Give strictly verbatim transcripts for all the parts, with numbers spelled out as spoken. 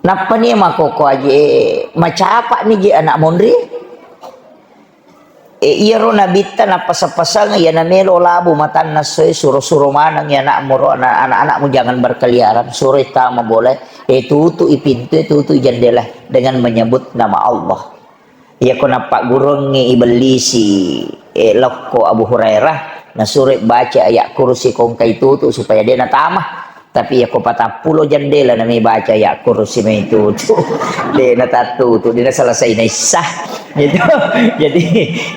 Nappa ni makkokko aje, eh, macapa ni je anak monri. Eh, iyaro nabitta nappasang-pasang, iya namelo labu matanna essoe, suro-suro maneng iya anakmu ro, ana-, anak-anakmu jangan berkeliaran, suroi tama bolae, eh, tutui pintu, eh, tutui jendela dengan menyebut nama Allah. Iyako nappagguruangngi ibellisi, eh, lokko Abu Hurairah, nasuroi baca ayat kursi ko engkai tutu supaya de natama. Tapi iyako patappulo jendela nami baca ayat kursi mai tutu, de natattutu, de naselesai naissa. Gitu. Jadi,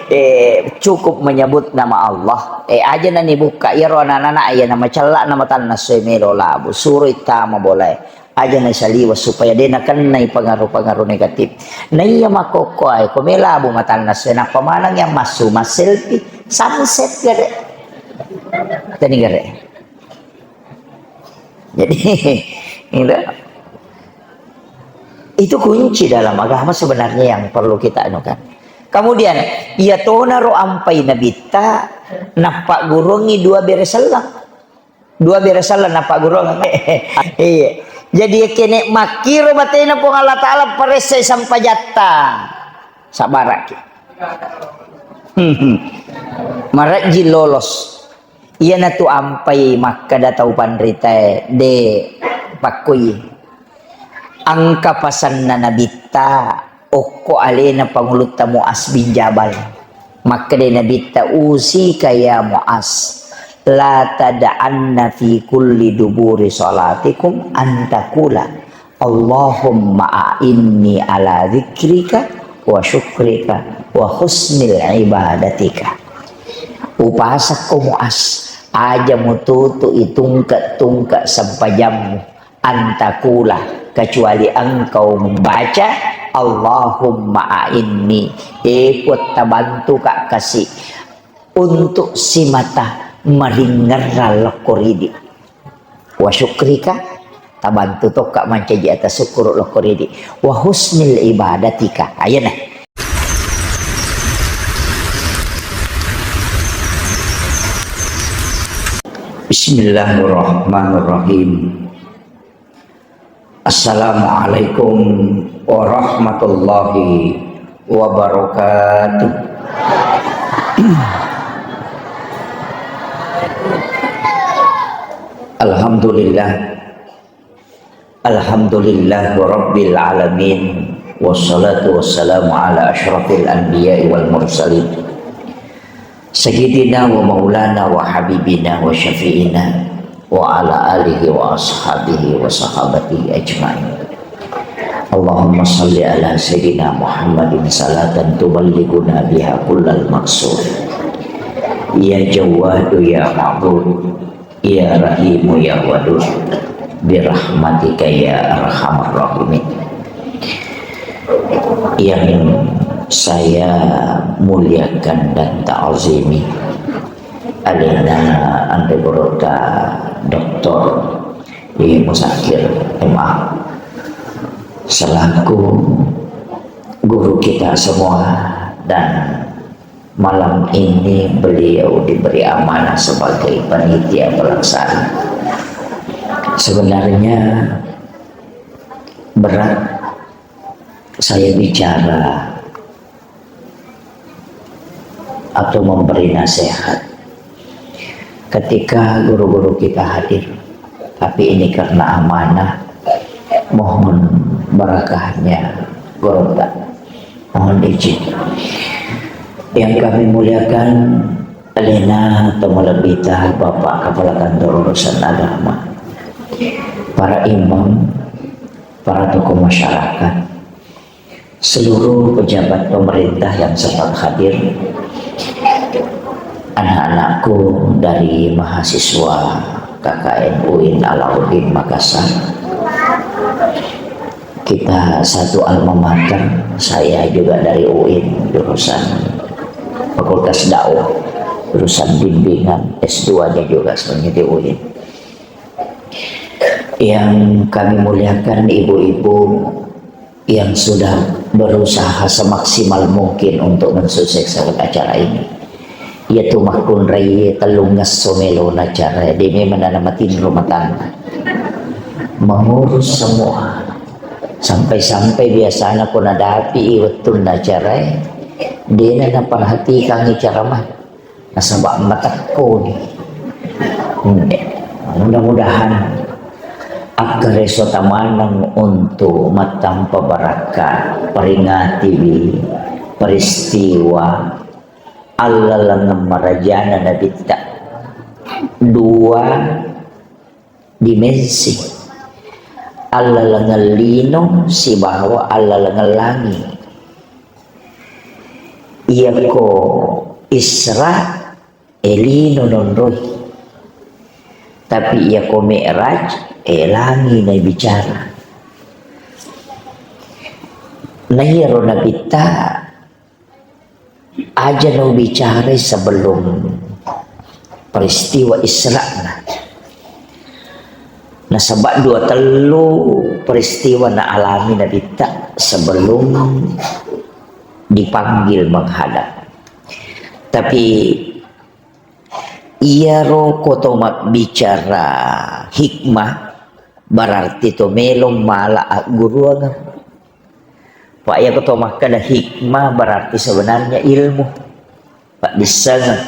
eh, cukup menyebut nama Allah. Eh, aja nani buka, iyaro anak-anak iya namacella namatanna essoe melo labu, suroi tama bolae. Aja nasaliweng supaya de nakennai pengaruh-pengaruh negatif. Naiya makkokkoe, ko melo labu matanna essoe, nappa maneng yang massu, masselfie, sunset gare. Tani gare. Jadi, gitu. Itu kunci dalam agama sebenarnya yang perlu kita anukan. Kemudian, iya tonaro ampai nabitta, nappagguruangngi dua bere selleng. Dua bere selleng nappagguruang. Iya. Jadi, kene makkiro batena Puang Allah Ta'ala paressai sampajatta. Sabbaraki. Marejji lolos. Iyanatu ampai makkeda tau panritae, de pakkui. Engka pasanna nabitta, okko alena pangulutta Muaz bin Jabal. Makkeda nabitta, "Usika ya Muaz, la tada'anna fi kulli duburi salatikum an taqula, Allahumma a'inni ala dzikrika wa syukrika wa husnil ibadatika." Upasakko Muaz, aja mututu itungke-tungke sempajammu. An taqula, kecuali engkau membaca, "Allahumma a'inni," e Puang, tabantuka kasi untuk simata maringerrang lokko ridi. Wa syukrika, tabantu tokka mancaji atas syukur lokko ridi. Wa husnil ibadatika. Ayana. Bismillahirrahmanirrahim. Assalamualaikum warahmatullahi wabarakatuh. Alhamdulillah. Alhamdulillah rabbil alamin. Wassalatu wassalamu ala asyrafil anbiya'i wal mursalin. Sayyidina wa maulana wa habibina wa syafi'ina wa ala alihi wa ashabihi wa sahabatihi ajma'in. Allahumma salli ala Sayyidina Muhammadin salatan tuballighuna biha kullal maqsud. Ya Jawwadu ya Ma'bud, ya Rahimu ya Wadud, birahmatika ya arhamar rahimin. Yang saya muliakan dan ta'zimi, alena Anre Gurutta Doktor Yai Muzakir M A, selaku guru kita semua, dan malam ini beliau diberi amanah sebagai panitia pelaksana. Sebenarnya berat saya bicara atau memberi nasihat ketika guru-guru kita hadir. Tapi ini karena amanah, mohon barakahnya gurutta. Mohon izin. Yang kami muliakan, alena to malebbita Bapak Kepala Kantor Urusan Agama, para imam, para tokoh masyarakat, seluruh pejabat pemerintah yang sempat hadir, anak-anakku dari mahasiswa K K N UIN Alauddin Makassar, kita satu alma mater, saya juga dari UIN, jurusan Fakultas Dakwah, jurusan bimbingan S dua-nya juga sebenarnya di UIN. Yang kami muliakan ibu-ibu yang sudah berusaha semaksimal mungkin untuk mensukseskan acara ini. Yaitu makkunrai tellung esso melo acara, de memang namatinro matanna. Mengurus semua. Sampai-sampai biasana ko nadapi i wettunna acara e, dena naperhatikangi ceramah. Nasaba matekkoni. Hmm. Mudah-mudahan akkareso tamaneng untuk mattampa barakka, peringatiwi peristiwa allalengeng marajana Nabitta. Dua dimensi. Allalengeng lino sibawa allalengeng langi. Iyako Isra, e lino nonroi. Tapi iyako Mi'raj, e langi naibicara. Na iyaro Nabitta aja naubicarai sebelum peristiwa Isra'na. Nasaba dua tellu peristiwa naalami Nabitta sebelum dipanggil menghadap. Tapi iyaro ko to mabbicara hikmah, berarti to melo mala agguruangeng. Pak, iyako to makkeda hikmah berarti sebenarnya ilmu, paddissengeng.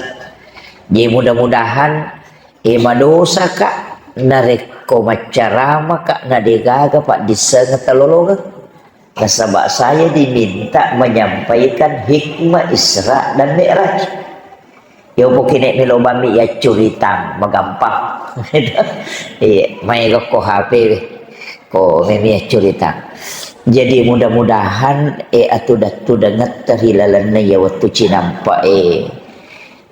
Jadi mudah-mudahan, e, madosaka narekko maccaramaka nadegaga paddissengeng talolongeng. Nasaba saya diminta menyampaikan hikmah Isra dan Mi'raj. Yo, pokine melo bammi yaccuritang, magampang. Iya, maega ko H P we. Ko memi yaccuritang. Jadi mudah-mudahan, e, atuda-tudangetta ri lalenna iya wettu cinampa e.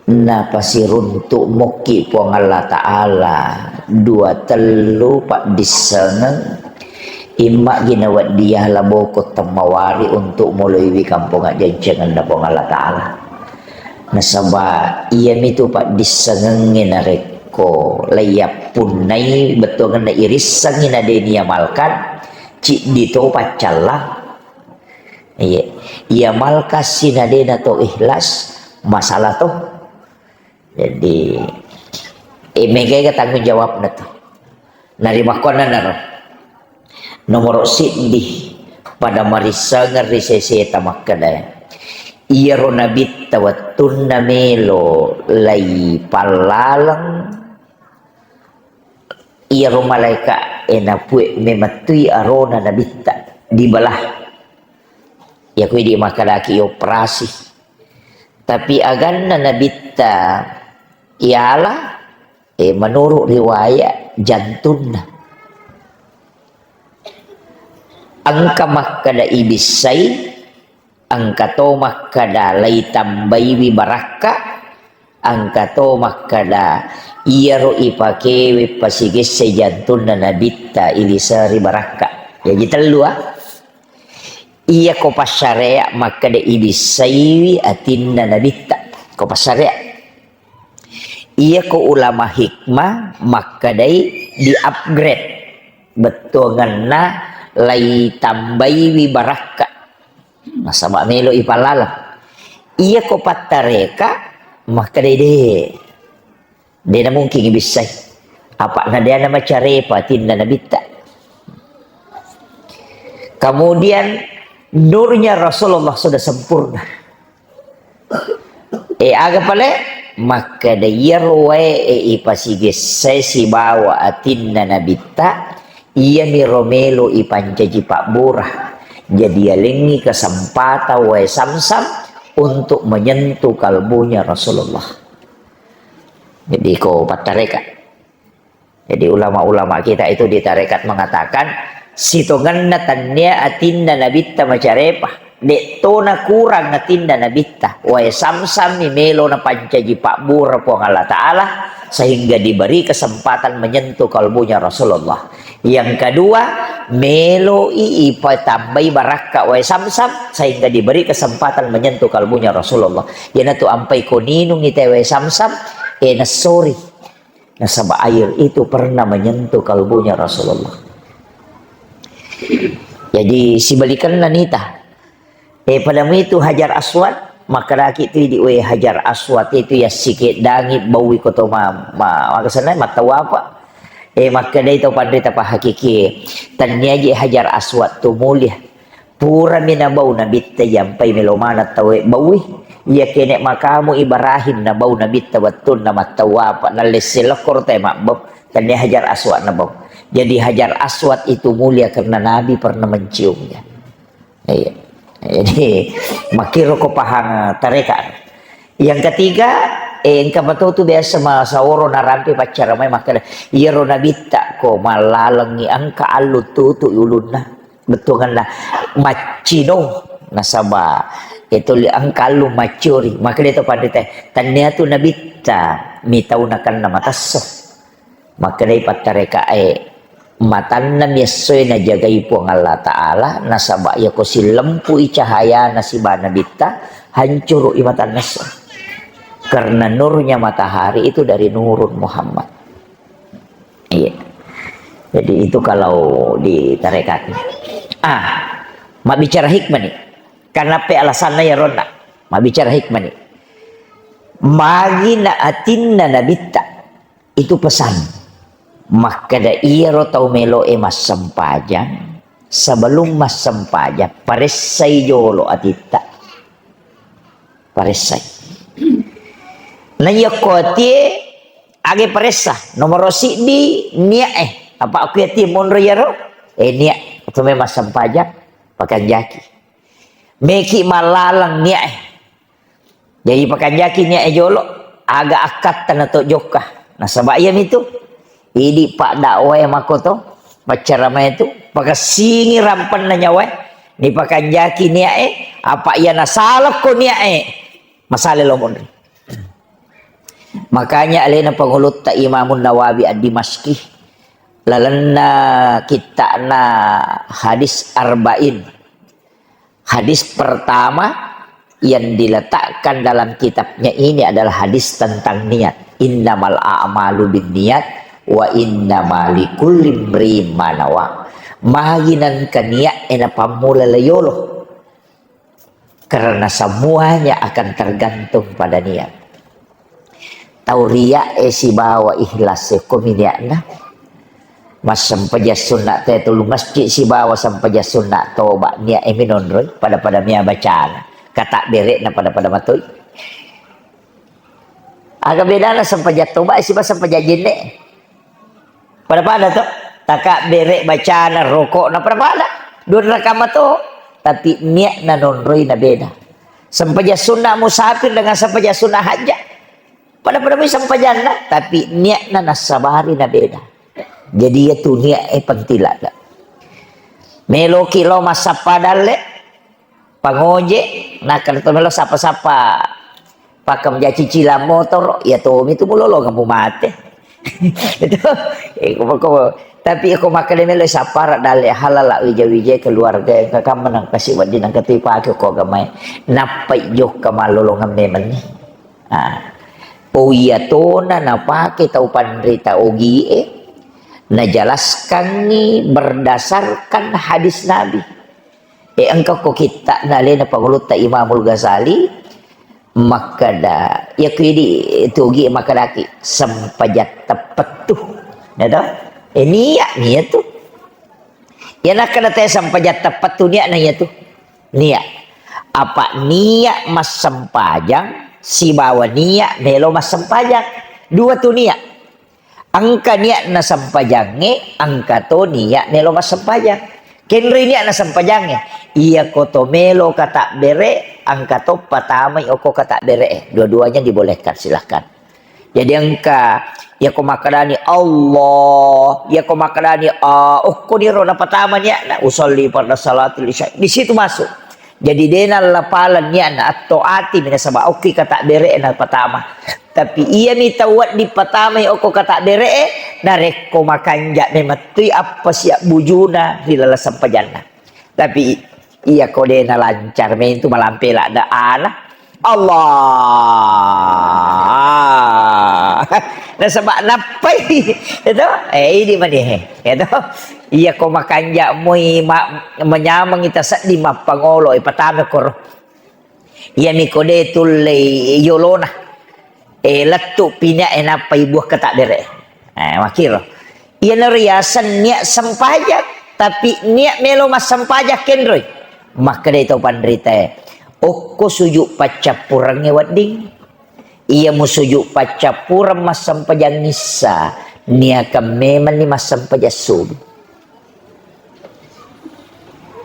Napasiruntu mokki Puang Allah Ta'ala dua tellu paddissengeng, immaggi naweddi yala boko temmawari untuk moloiwi kampong ajjancengenna Puang Allah Ta'ala. Nasaba iyamitu paddissengengnge narekko laiyappunnai bettuangenna irissengngi na de niamalkan, ciddi to paccallang. Iya, iamalkan si na de na to ikhlas, masalah to. Jadi, e, megaga tanggung jawabna tu. Narimakkuannanaro. Nomoro siddi, pada marissengeng ri seseta makkeda, iyaro nabitta wettunna melo lai pallaleng, iyaro malaeka e napue memettui arona nabitta dibelah. Iya kui di makkedaki operasi. Tapi aganna nabitta iala, e, menurut riwayat jantunna. Engka makkeda ibissai, engka to makkeda laitambaiwi barakka, engka to makkeda iyaro ipakewe pasigesse jantunna nabitta iliseri barakka. Jaji tellu, ah. Iyako passarea makkeda ibissaiwi atinna nabitta. Ko passarea. Iyako ulama hikmah makkedai di-upgrade bettuangenna laitambaiwi barakka. Nasaba melo ipallaleng. Iyako pattareka makkedai de. De namungkin ibissai. Apa na de namacarepa atinna nabitta. Kemudian nurnya Rasulullah sudah sempurna. E, aga pale? Makkeda iyaro wae e ipasigessai sibawa atinna nabitta, iyamiro melo ipancaji pabbura. Jadi yalengngi kesempatan wae Samsam untuk menyentuh kalbunya Rasulullah. Jadi ko pattareka. Jadi ulama-ulama kita itu di tarekat mengatakan, sitongenna tannia atinna nabitta macarepa. De'tona kurang atinna nabitta. Wae Samsam mi melo napancaji pabbura Puang Allah Ta'ala, sehingga diberi kesempatan menyentuh kalbunya Rasulullah. Yang kedua, meloi ipatambai barakka wae Samsam, sehingga diberi kesempatan menyentuh kalbunya Rasulullah. Iyanatu ampai ko ninungi te wae Samsam, e, nessori. Nasaba air itu pernah menyentuh kalbunya Rasulullah. Jadi, sibalikanna nita. E, pada itu Hajar Aswad, makkedaki tu idi, "We, Hajar Aswad itu ya sikit dangi baui koto ma-, ma-, makasana mattawa apa?" Eh, makkedai tau panrita pahakiki, tenniaji Hajar Aswad tu mulia. Purami nabau Nabitta, jampai melo maneng tauwe baui. Iya kene makamu Ibrahim nabau Nabitta wettunna mattawapa, nallesse lekkoro te mabbau. Tennia Hajar Aswad nabau. Jadi Hajar Aswad itu mulia karena Nabi pernah menciumnya. Iya. Jadi, makkiro ko pahang tareka. Yang ketiga, eh, engka matotu biasa masaoro narampe paccara mai makkeda, iyaro Nabitta ko mallalengi engka allu tutu ulunna. Bettuanna maccino nasaba itu li engka allu maccuri. Makkeda to panrita, tennia tu Nabitta mitau nakenna matesso. Makkedai pattarekae, matanna miessoe najagai Puang Allah Ta'ala, nasaba iyako sillempui cahayana siba Nabitta, hancuru'i matanna esso. Karena nurnya matahari itu dari nurun Muhammad. Iya. Jadi itu kalau di tarekatnya. Ah, mabbicara hikmah nih. Karena pe alasannya ya Ronna. Mabbicara hikmah nih. Magi na atinna Nabitta. Itu pesan. Makkeda iyaro tau meloe massempajang, sebelum massempajang, paressai jolo atitta. Paressai. Na iyakko atie, age paressa, nomoro siddi, niat eh. Apa aku atie monro iyaro? Eh, niat. Atau memang sempajang, pakanjaki. Meki mallalang niat eh. Jadi pakanjaki niat e jolo, aga akkatta na to jokka. Nasaba iyami tu, idi paddakwah e makoto, paccarama e tu, pakassingi rampenna nyawa e, dipakanjaki niat e, apa iya nasalakko niat e, masale lo monri. Makanya alena pangulutta Imamun Nawawi Ad-Dimasyqi, lalenna kitta'na hadis arba'in. Hadis pertama yang diletakkan dalam kitabnya ini adalah hadis tentang niat. Innamal a'malu binniyat wa innama likulli imri'in ma nawa. Magi nengka niat e napammula layolo. Karena semuanya akan tergantung pada niat. Tau riak e sibawa ikhlas e ko mi niatna. Massempajang sunna te tulu masjid sibawa sempajang sunna toba niat e minonroi pada-pada mia bacana. Kata berekna pada-pada matoi. Aga bedana sempajang toba e sibawa sempajang jenne? Pada-pada to. Taka bere bacana rokokna pada-pada. Dua rakaat mato. Tapi niatna nonroi na beda. Sempajang sunna musafir dengan sempajang sunna hajjah. Pada-pada mui sempajanna, tapi niatna nassabari na beda. Jadi iya tu niat e penting ladde. Meloki lo massappa dalle, pangoje, nakkeda to melo sappa-sappa pakka menjaci cila motor, iya tomi tu mulolongeng mumate. Itu, eh, ko, ko, tapi ko makkeda melo sappara dalle halala wija-wija keluarga yang kakam menang kasih wadi nang kati pake ko gamai. Nappai jokka malolongeng memang ni. Ah. Oh iya tona napake tau panrita ogie najelaskangi berdasarkan hadis Nabi. E engka ko kitta nalena pangulutta Imamul Ghazali makkeda, ya kuidi tugi makkedaki sempajang teppettu. Ya toh? E niat, niat tu. Ya nakkeda te sempajang teppettu niat na iya tu. Niat. Apa niat massempajang sibawa niat melo massempajang. Dua tu niat. Engka niatna sempajangnge, engka to niat melo massempajang. Kenroi niatna sempajangnge, iyako to melo katabbere, engka to patamai okko katabbere e. Dua-duanya dibolehkan, silahkan. Jadi engka, iyako makkedani Allah, iyako makkedani, ah, okko niro napatama niatna, usolli farda salatil isya. Di situ masuk. Jadi dena lapaleng niatna atto ati mi nasaba okki katabbere e napatama. Tapi iyami tau wedding patamai okko katabbere e, narekko makanja memettui appa siabbujuna ri laleng sempajanna. Tapi iyako dena lancar mentu malampe ladde ana. Allah. Nasaba nappai. Itu, eh, ini mani, eh. Itu. Iyako makanja moi ma-, menyameng ita seddi mappangolo, eh, patame koro. Iyami ko de tullei yolona. Eh, lettu pina e nappai buah katabbere. Eh, makkiro. Iyanaro yaseng niat sempajang, tapi niat melo massempajang kenroi. Makkedai tau panritae, okko sujud paccappurengnge wedding. Iya musujud paccappureng massempajang issa, niakang memanni massempajang subuh.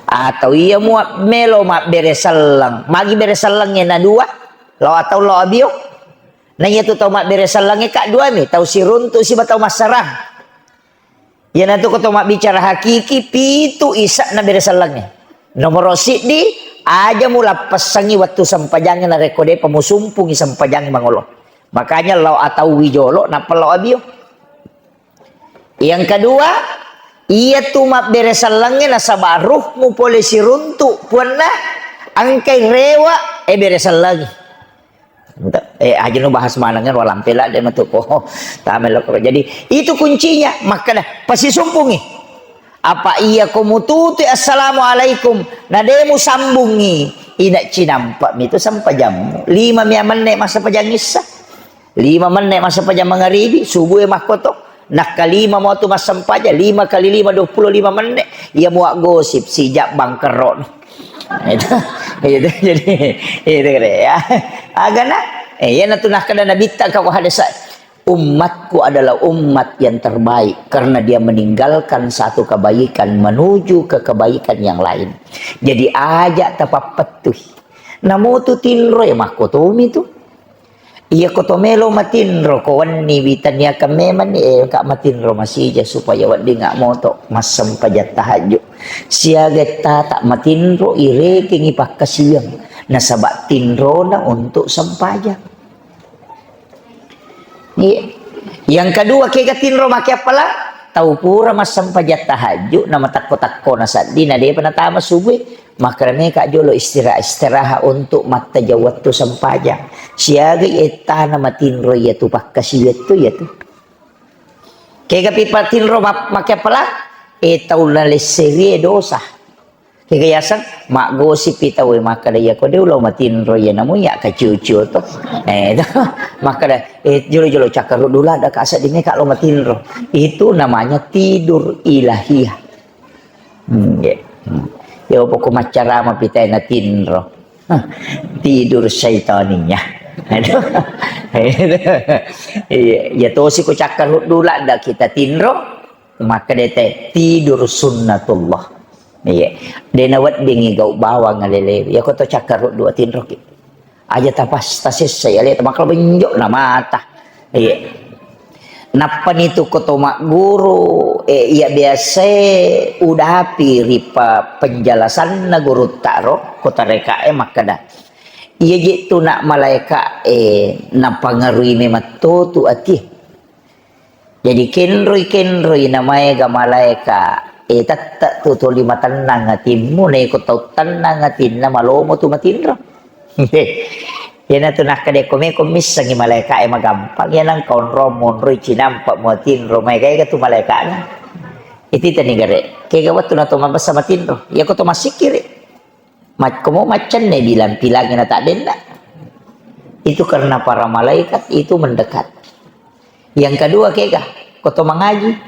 Atau iya mua-, melo mabbere selleng, magi bere sellengnge na dua, lao atau lao abio. Na iya tu tau mabbere sellengnge ka duami, tau siruntu siba tau massarang. Iyanatu ko to mabbicara hakiki, pitu isa'na bere sellengnge. Nomoro siddi, aja mulappessangi wettu sempajangnge narekko depa musumpungi sempajangnge mangolo. Makanya lao atauwi jolo, nappa lao abio. Yang kedua, iya tu mabbere sellengnge nasaba ruhmu pole siruntu puanna, engkai rewa, e bere sellengi. Ente-, eh, aja nu bahas manengnge, walampe ladde matu ko. Tamelo ko. Jadi, itu kuncinya. Makkeda, pasisumpungi. Apa iya ko mututui assalamualaikum, na de musambungi, ina cinampa mi tu sempajammu. Lima mia menne massempajang issa. Lima menne massempajang mangaribi, subuh e makkoto. Nakkalima mo tu massempajang, lima kali lima, dua puluh lima menne. Iya mua gosip, sijak bangkerro. Itu, itu, jadi, itu kira ya. Agana, eh, iya natu nakkeda Nabitta ka hadis, "Umatku adalah umat yang terbaik karena dia meninggalkan satu kebaikan menuju ke kebaikan yang lain." Jadi aja tapappettui. Namutu tinro ya makkotomi tu. Iya ko to melo matinro, ko wenni witaniakan memanni, eh, ka matinro masija supaya weddingnga moto massempajang tahajud. Siaga tata matinro irekengi pakkasiwiang, nasaba tinrona untuk sempajang. Iya. Yang kedua, kega tinro make appala? Tau pura massempajang tahajud, na matakko-takko na sedding, na depa natama subuh, makkarame ka jolo istirahat, istirahat untuk mattajang wettu sempajang. Siagai ettana matinro iya tu pakkasiwiang tu iya tu. Kega pi patinro ma-, make appala? E tau nalesserie dosa. Kega yaseng, maggosip pi tau e makkeda, "Iya ko de ulo matinro iya namu iya kaciu-ciu to." Eh, to. Makkeda, "Eh, jolo-jolo cakkaruddu ladda ka sedding ka lo matinro." Itu namanya tidur ilahiyah. Hmm, iya. Hmm. Ya, pokok maccarama pi tau e natinro. Hah, tidur syaitaninya. Aduh. Iya, ya tosi ko cakkaruddu ladda kita tinro, makkeda te tidur sunnatullah. Iya. De naweddingi gau bawang alele. Ya ko to cakkaruddu tinroki. Aja tapas tasessa ya le makalo benjo na mata. Iya. Nappani tu ko to magguru, eh, iya biasae udapi ripa penjelasanna gurutta ro, ko tarekae makkeda. Iya je tu nak malaeka e napangarui memetto tu ati. Jadi kenroi-kenroi namaega malaeka e tette tu toli matennang atimmu, naiko tau tennang atinna malomo tu matinro. Iyana tu nakkeda ko meko missengi malaeka e magampang, iya nangka onrong monroi cinampa muatinro maega-ega tu malaekana. Iti tani gare, kega wettu na to mabessa matinro, iya ko to massikkiri. Makkomo maccenne bilang-pilangi na taddenna. Itu karena para malaikat itu mendekat. Yang kedua kega, ko to mangaji.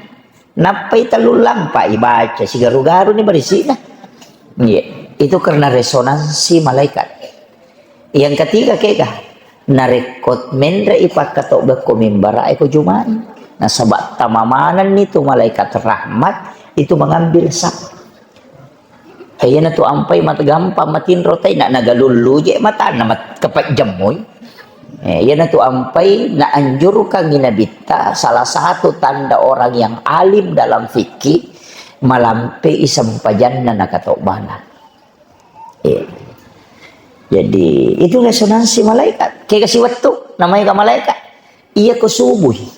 Nappai tellu lampa ibaca, sigaru-garu ni berisina. Iya, itu karena resonansi malaikat. Yang ketiga kega, narekko menre ipakkatobbe ko mimbara e ko jumai. Nasaba tamamaneng ni tu malaikat rahmat itu mengambil saf. Eh, iyana tu ampai mat-, gampang matinro tai, na nagalullu je matanna mat-, kepejjemmui. Eh, iyana tu ampai naanjurkangi Nabitta salah satu tanda orang yang alim dalam fikih, malampei sempajanna nakatobbana. Eh. Jadi, itu resonansi malaikat. Kega siwettu, namanya malaikat. Iya ko subuhi.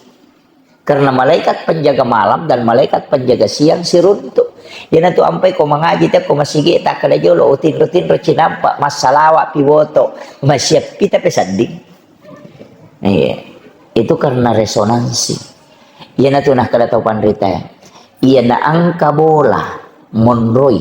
Karena malaikat penjaga malam dan malaikat penjaga siang siruntu. Iyana tu ampai ko mangaji te ko masigi takkeda jolo, oh, tinro-tinro cinampa, massalawa piwoto, masiappi tapi sedding. Iya. Itu karena resonansi. Iyana tu nakkeda tau panrita. Iyana engka bola monroi.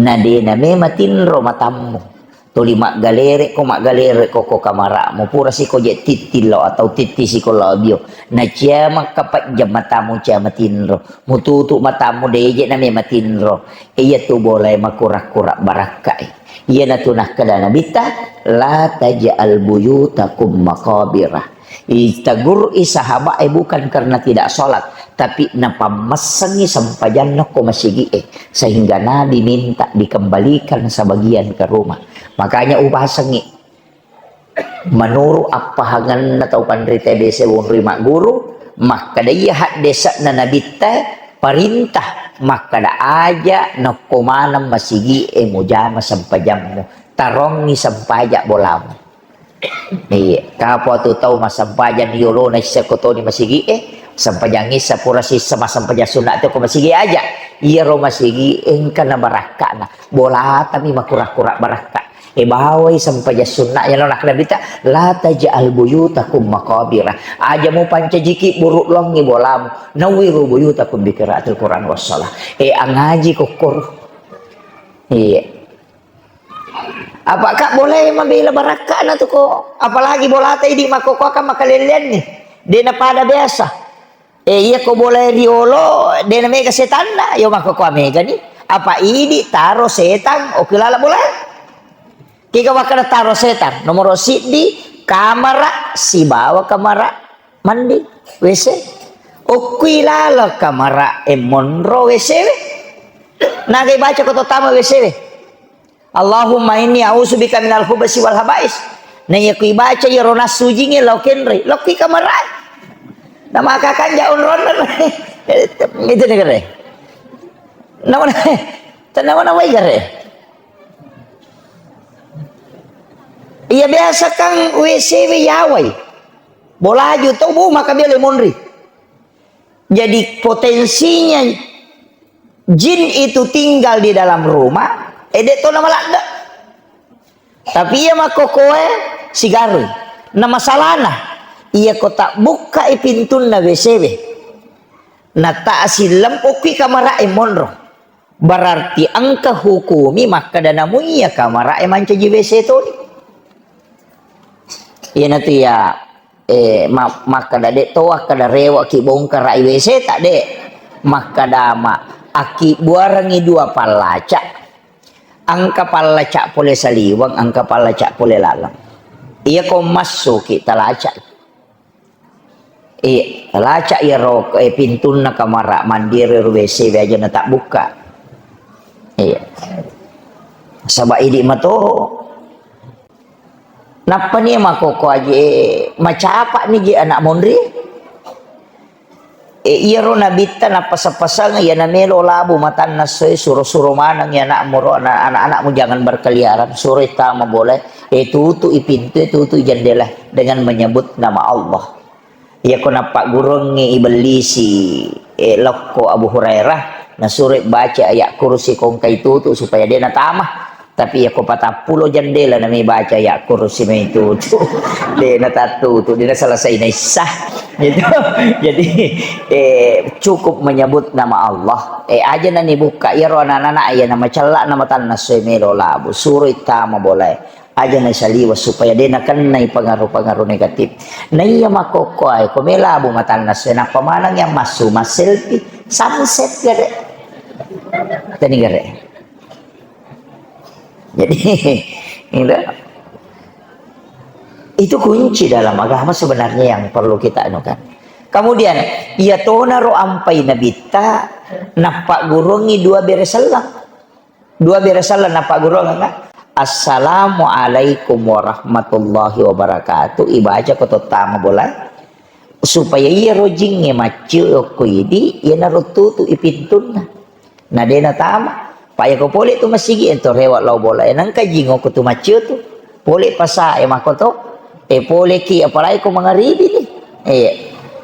Na de na mema tinro matammu. Tuli maggalere ko, maggalere ko, ko kamara'mu, pura siko je tittillo atau titti siko labio. Na cia makkapajjang matamu cia matinro. Mututu matamu deje na me matinro. Iya tu bolae makura-kura barakkai. Iya na tu nakkeda Nabitta, "La taj'al buyutakum maqabira." Itagurui sahabat e bukan karena tidak sholat, tapi napammassengi sempajanna ko masigi e, sehingga Nabi minta dikembalikan sebagian ke rumah. Makanya upasengi, menurut appahangenna tau panrita biasa wonri magguru, makkeda iya haddese'na Nabitta, perintah, makkeda aja nokko maneng masigi e mujama sempajammu, tarongi sempaja bolamu. Iya, kapo tu tau massempajang yolona issa ko toni masigi e, sempajang issa pura sissa massempajang sunna tu ko masigi aja. Iya ro masigi engka na barakkana. Bolatami makura-kura barakka. E bawai sempajang sunna ya lo nakkeda Nabitta, "La taj'al buyutakum maqabira." Aja mu pancajiki buru longi bolamu. "Nawwiru buyutakum bi qiraatil Qur'an was shalah." E angaji kokkoro. Iya. Apa ka boleh mabela barakkana tu ko, apalagi bolata idi makkokkoe kan makalelleanni. De na pada biasa. E iya ko boleh riolo, de na mega setanna, yo makkokkoe mega ni. Apa idi taro setang, oke lala boleh. Kega makkeda taro setang, nomoro siddi, kamara sibawa kamara mandi, W C. Okkui lala kamara e monro W C we. Nagai baca ko to tama W C we. "Allahumma inni a'udzubika minal khubasi wal habais." Na iya kui baca iyaro nassu jinge lao kenre, lao kui kamarae. Nama kakanja onron. Itu ni kare. Nama nama nama gare. Iya biasa kan W C we yawai. Bolaju to bu maka bele monri. Jadi potensinya jin itu tinggal di dalam rumah, e de to na maladde. Tapi iya makkokkoe sigarui. Na masalahna, iya ko tabbukkai pintunna W C we. Na ta silem okkui kamara e monro. Berarti engka hukumi makkeda namu iya kamara e mancaji W C toni. Iyanatu iya, eh, ma-, makkeda de to, akkeda rewa ki bongkara i W C ta de. Makkeda ma, akkibuarengi dua pallaca. Engka pallaca pole saliweng, engka pallaca pole laleng. Iya ko massuki talaca. Iya, talaca iyaro, eh, pintunna kamara mandi ro W C we aja na tabbukka. Iya. Saba idi mato. Nappani makkokkoe aje, eh, macapani je anak monri. Eh, iyaro nabitta nappasang-pasang, iya namelo labu matanna essoe, suro-suro maneng iya anakmu ro, ana-, anak-anakmu jangan berkeliaran, suroi tama bola, eh, tutui pintu, eh, tutui jendela dengan menyebut nama Allah. Iyako nappagguruangngi ibellisi, eh, lokko Abu Hurairah, nasuroi baca ayat kursi ko engkai tutu supaya de natama. Tapi iyako patappulo jendela nami baca ayat kursi mai tutu, de natattutu, de naselesai naissah. Gitu. Jadi, eh, cukup menyebut nama Allah. Eh, aja nani bukka, iyaro anak-anak iya namacella namatanna soe melo labu, suroi tama bolae. Aja nasaliweng supaya de nakennai pengaruh-pengaruh negatif. Naiya makkokkoe, ko melabu matanna soe, nappa maneng yang massu, masselfie, sunset gare. Tani gare. Jadi, gitu. Itu kunci dalam agama sebenarnya yang perlu kita anukan. Kemudian, iya tonaro ampai nabitta, nappagguruangngi dua bere selleng. Dua bere selleng nappagguruangnga, "Assalamualaikum warahmatullahi wabarakatuh." Ibaca ko tottama bola. Supaya iyaro jingnge maccio okko idi, iyanaro tutu i pintunna. Na de natama. Pa iyako pole tu masigi ento rewa lao bola. E nangka jing okko tu maccio tu. Pole pasa e makoto. E poleki apalagi ko mangaribi ni. Iya.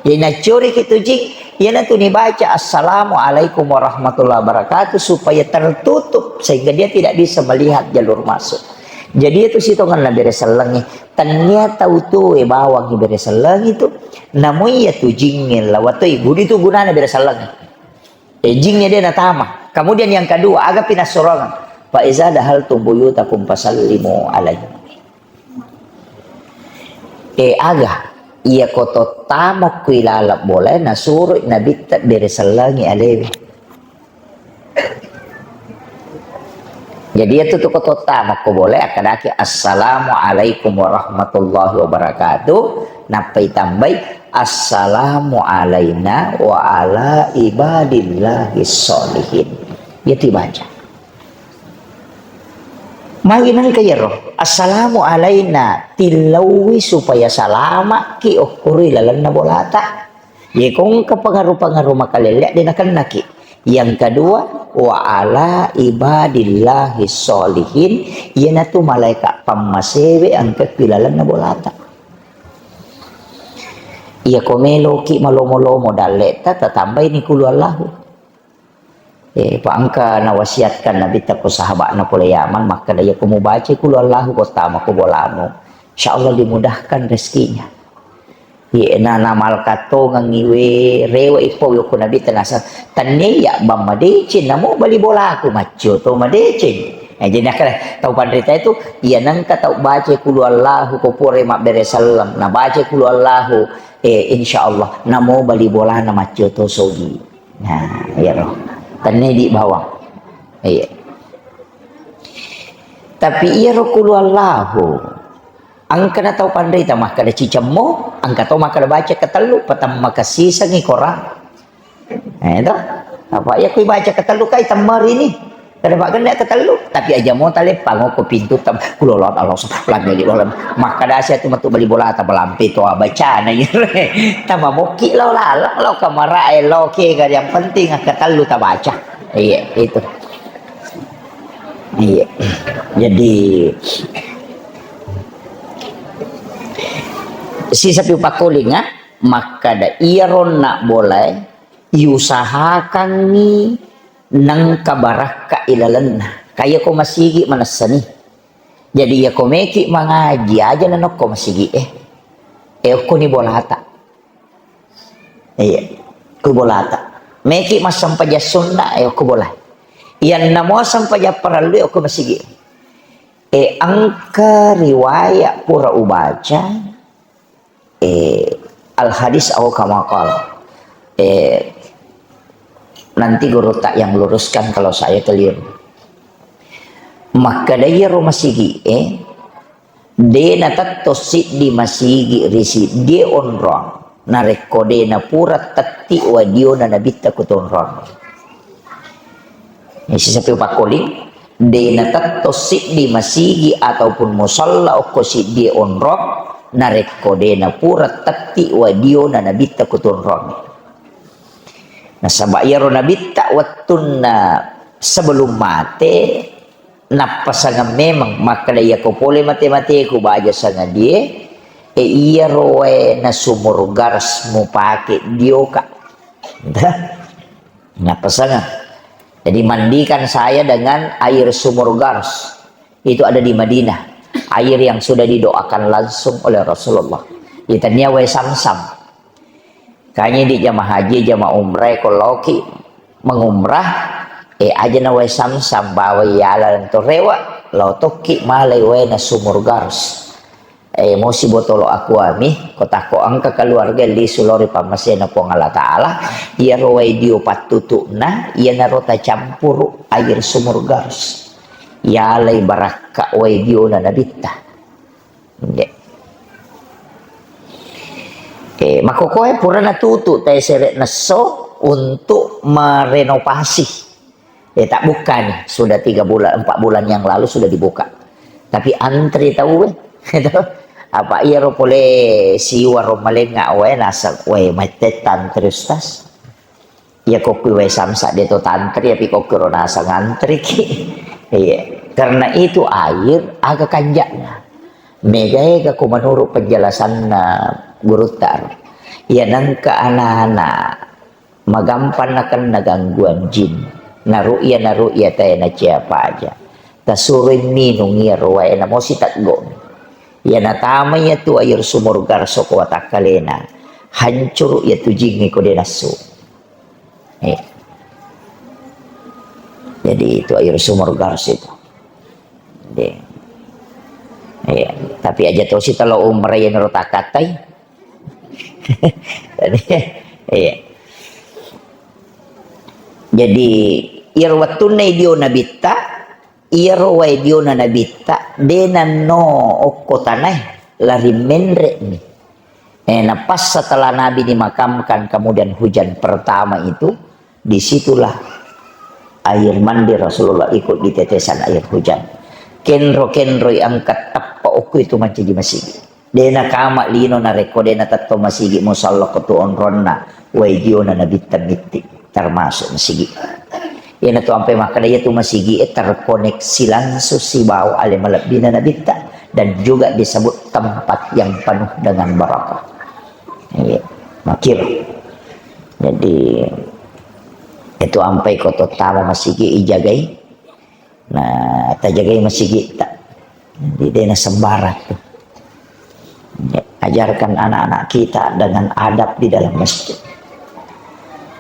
Jadi naccoriki tu jing, iyanatu nibaca, "Assalamualaikum warahmatullahi wabarakatuh," supaya tertutup sehingga dia tidak bisa melihat jalur masuk. Jadi itu sitongenna bere sellengi. Tania tau tu e bawangi bere sellengi tu. Namu iya tu jingnge lawatoi gudi tu gunana bere sellengi. E, jingnge de natama. Kemudian yang kedua, aga pinassorongeng. Fa iza dahaltum buyutakum fasallimu alaihi. E aga, iya ko to tama ku ilaleng bolae, nasuro Nabitta bere sellengi alewe. Jadi, iya tu, tu ko to tama ko bolae, akkadaki, "Assalamu alaikum warahmatullahi wabarakatuh." Nappa itambai, "Assalamu alaina wa ala ibadillahis sholihin." Iya tu ibaca. Magi nengka iyaro, "Assalamu alaina," tillaui supaya salama'ki okkoro ilalenna bolata. Ye ko engka pengaruh-pengaruh makalelle, de nakennaki. Yang kedua, "Wa ala ibadillahi sholihin," iyanatu malaika pammasewe engka ilalenna bolata. Iya ko meloki malomo-lomo dalleta, tatambaini kulu Allahu. Eh, pa engka nawasiatkan Nabitta ko sahaba'na pole Yaman, makkeda, "Iya ko mubaca kulu Allahu ko tama ko bolamu, insya Allah dimudahkan rezekinya." Iya, na, namalkatongengi we, rewe ippo we ko Nabitta nasa, "Tannia iya bang madeceng, namo bali bolaku maccio to madeceng." Eh, jadi nakkeda tau panrita itu, iya nengka tau baca kulu Allahu ko pore mabbere selleng, na baca kulu Allahu, eh, insya Allah, namo bali bolana maccio to sogi. Nah, iyaro. Tennedi bawang. Iya. Tapi iyaro kulu Allahu, engkana tau panrita makkeda cicemmo, engka tau makkeda baca ketellu, patamma kasisengi korang. Eh, to? Apa iya kui baca ketellu kai temmari ni. Kada pagenna ketellu, tapi aja mo taleppang ko pintu tam, kulolot Allah, lagi Allah. Makkeda sia tu metu bali bolata, balampe to abacana iyaro. Tama mokki lo laleng lo kamara e lo ke, yang penting ketellu tabaca. Iya, itu. Iya. Jadi, sisa pi pakkolinga, makkeda iyaro na bolae, iusahakangngi nengka barakka ilalenna. Kaya ko masigi manessani. Jadi, iya ko meki mangaji, aja na nokko masigi e. E, okkoni bolata. Iya, ku bolata. Meki massempajang sunna, e, ku bola. Iyanna mo sempajang parellu, e, ku masigi. E, engka riwayat pura ubaca, e, al hadis au kama qala. E, nanti guru tak yang luruskan kalau saya keliru. Makkeda iyaro masigi, e, De natetto siddi masigi ri siddie onrong, narekko de napura tetti wadiona nabitta kutonrong. Isi sapi pakkoling, de natetto siddi masigi ataupun musalla okko siddie onrong, narekko de napura tetti wadiona nabitta kutonrong. Nasaba iyaro nabitta wettunna sebelum mate, Nappasangeng memang, makkeda, "Iyako pole mate-mateku, baja sangadie, e, iyaro wae na sumur Gars mupake dioka." Nappasangeng. Jadi, "Mandikan saya dengan air sumur Gars." Itu ada di Madinah. Air yang sudah didoakan langsung oleh Rasulullah. Itania wae Samsam. Kanya di jamaah haji, jamaah umrah, ko laoki mengumrah, e, aja na wae Samsam, bawa yala to rewa, lao tokki malai wae na sumur Gars. E, mosi botolo aqua mi, ko takko engka keluarga lisu lao ri pammasena Puang Allah Ta'ala, iyaro wae dio pattutu'na, iyanaro tacampuru air sumur Gars. Yalai barakka wae diona nabitta. Nggih. Eh, makkokoe purana tutu tae sere nesso untuk merenovasi. Eh, tak buka nih, sudah tiga bulan, empat bulan yang lalu sudah dibuka. Tapi antri tau, eh. Apa iyaro pole siwa ro malenga wae, naseng, "Wae, maitte tantri, Ustaz." Iya, kokkui wae Samsa de to tantri, tapi kokkui ro naseng antriki. Iya, karena itu air aga kanjakna. Mega-ega ko menurut penjelasanna gurutta. Iya, nengka anak-anak magampang nakenna gangguan jin. Naru'ya, naru'ya tae na cia paja. Tasuroi minung iyaro wae, namo siteggo. Iya, natama iya tu air sumur Garso ko watakkalena. Hancuru iya tu jingnge ko de nassu. Eh. Jadi, itu air sumur Gars itu. Iya. Iya. Tapi aja tosi telo umrah iya nero takattai. Jadi, iya. Jadi, iyaro wettunna idio nabitta, iyaro wae diona nabitta, de nanno okko tanae, lari menre'ni. Eh, nah, pas setelah Nabi dimakamkan, kemudian hujan pertama itu, disitulah air mandi Rasulullah ikut ditetesan air hujan. Kenro-kenroi engka teppa okko itu mancaji masigi. De nakama lino narekko de natetto masigi musalla ko tu onronna wae diona nabitta mitti, termasuk masigi. Iyanatu ampai makkeda, iyatu masigi e terkoneksi langsung sibawa ale malebbina nabitta dan juga disebut tempat yang penuh dengan barakah. Iya, makiro. Jadi, itu ampai ko tottama masigi ijagai. Nah, tajagai masigitta. Jadi, de nasembarang tu. Ajarkan anak-anak kita dengan adab di dalam masjid.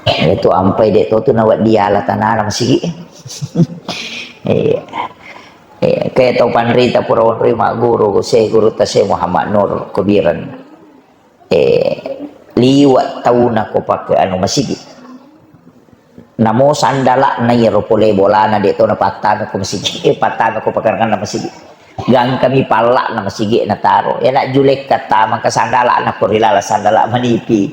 Itu ampai de to tu nawa diala tanana masigi. Iya. Iya, kayak tau panrita pura onroi magguru, se guru ta se Muhammad Nur Kubiran. Eh, liwa tauna ko pake anu masigi. Namo sandala'na iyaro pole bolana de to napattame ko masigi, eh, pattame ko pakaranganna masigi. Gangkami palla'na masigi nataro. Eh, nak julekka tama ke sandala'na ko rilala sandala manipi.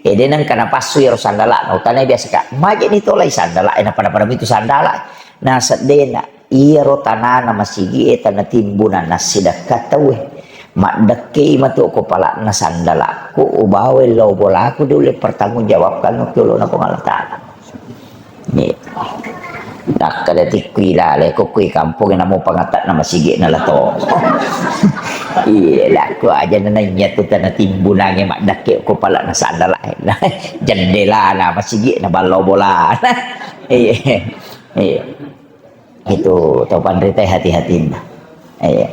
Eh, de nengka napassu iyaro sandala'na. Utana biasa ka, maje ni tolai sandala, eh, napada-pada mitu sandala. Nah, seddena. Iyaro tanana masigi e tana timbunan nassidekka tauwe. Maddekkei matu ko pala'na sandalakku, ubawa lao bolaku, diulle pertanggungjawabkan ki olona Puang Allah Taala. Iya. Nakkeda tikku ilale ko kui kampung namo pangatakna masigi na lato. Iya, lakku aja nanya tu tana timbunange maddekke ko pala'na sandala. Jendelana masigi na ballo bola. Iya. Iya. Itu tau panrita hati-hatinna. Iya.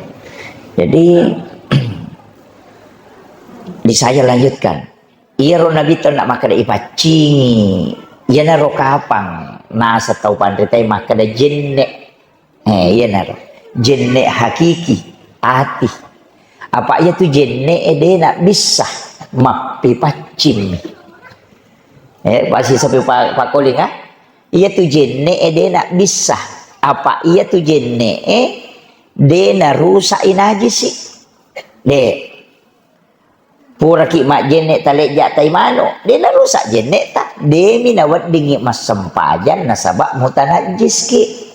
Jadi, di saya lanjutkan. Iyaro Nabi tau nak makkeda ipaccingi. Iyanaro kapang nasa tau panrita makkeda jenne. Eh, iyanaro. Jenne hakiki, ati. Apa iya tu jenne e de nak bisa mappipaccing. Eh, pasti sampai pa-, pakoling, ah? Iyatu jenne'e de nabbissa. Apa iyatu jenne'e de narusa'i najisi. De. Puraki majjenne talejja tai manu, de narusa jenne'ta. Demi naweddingi massempajang nasaba mutanajjiski.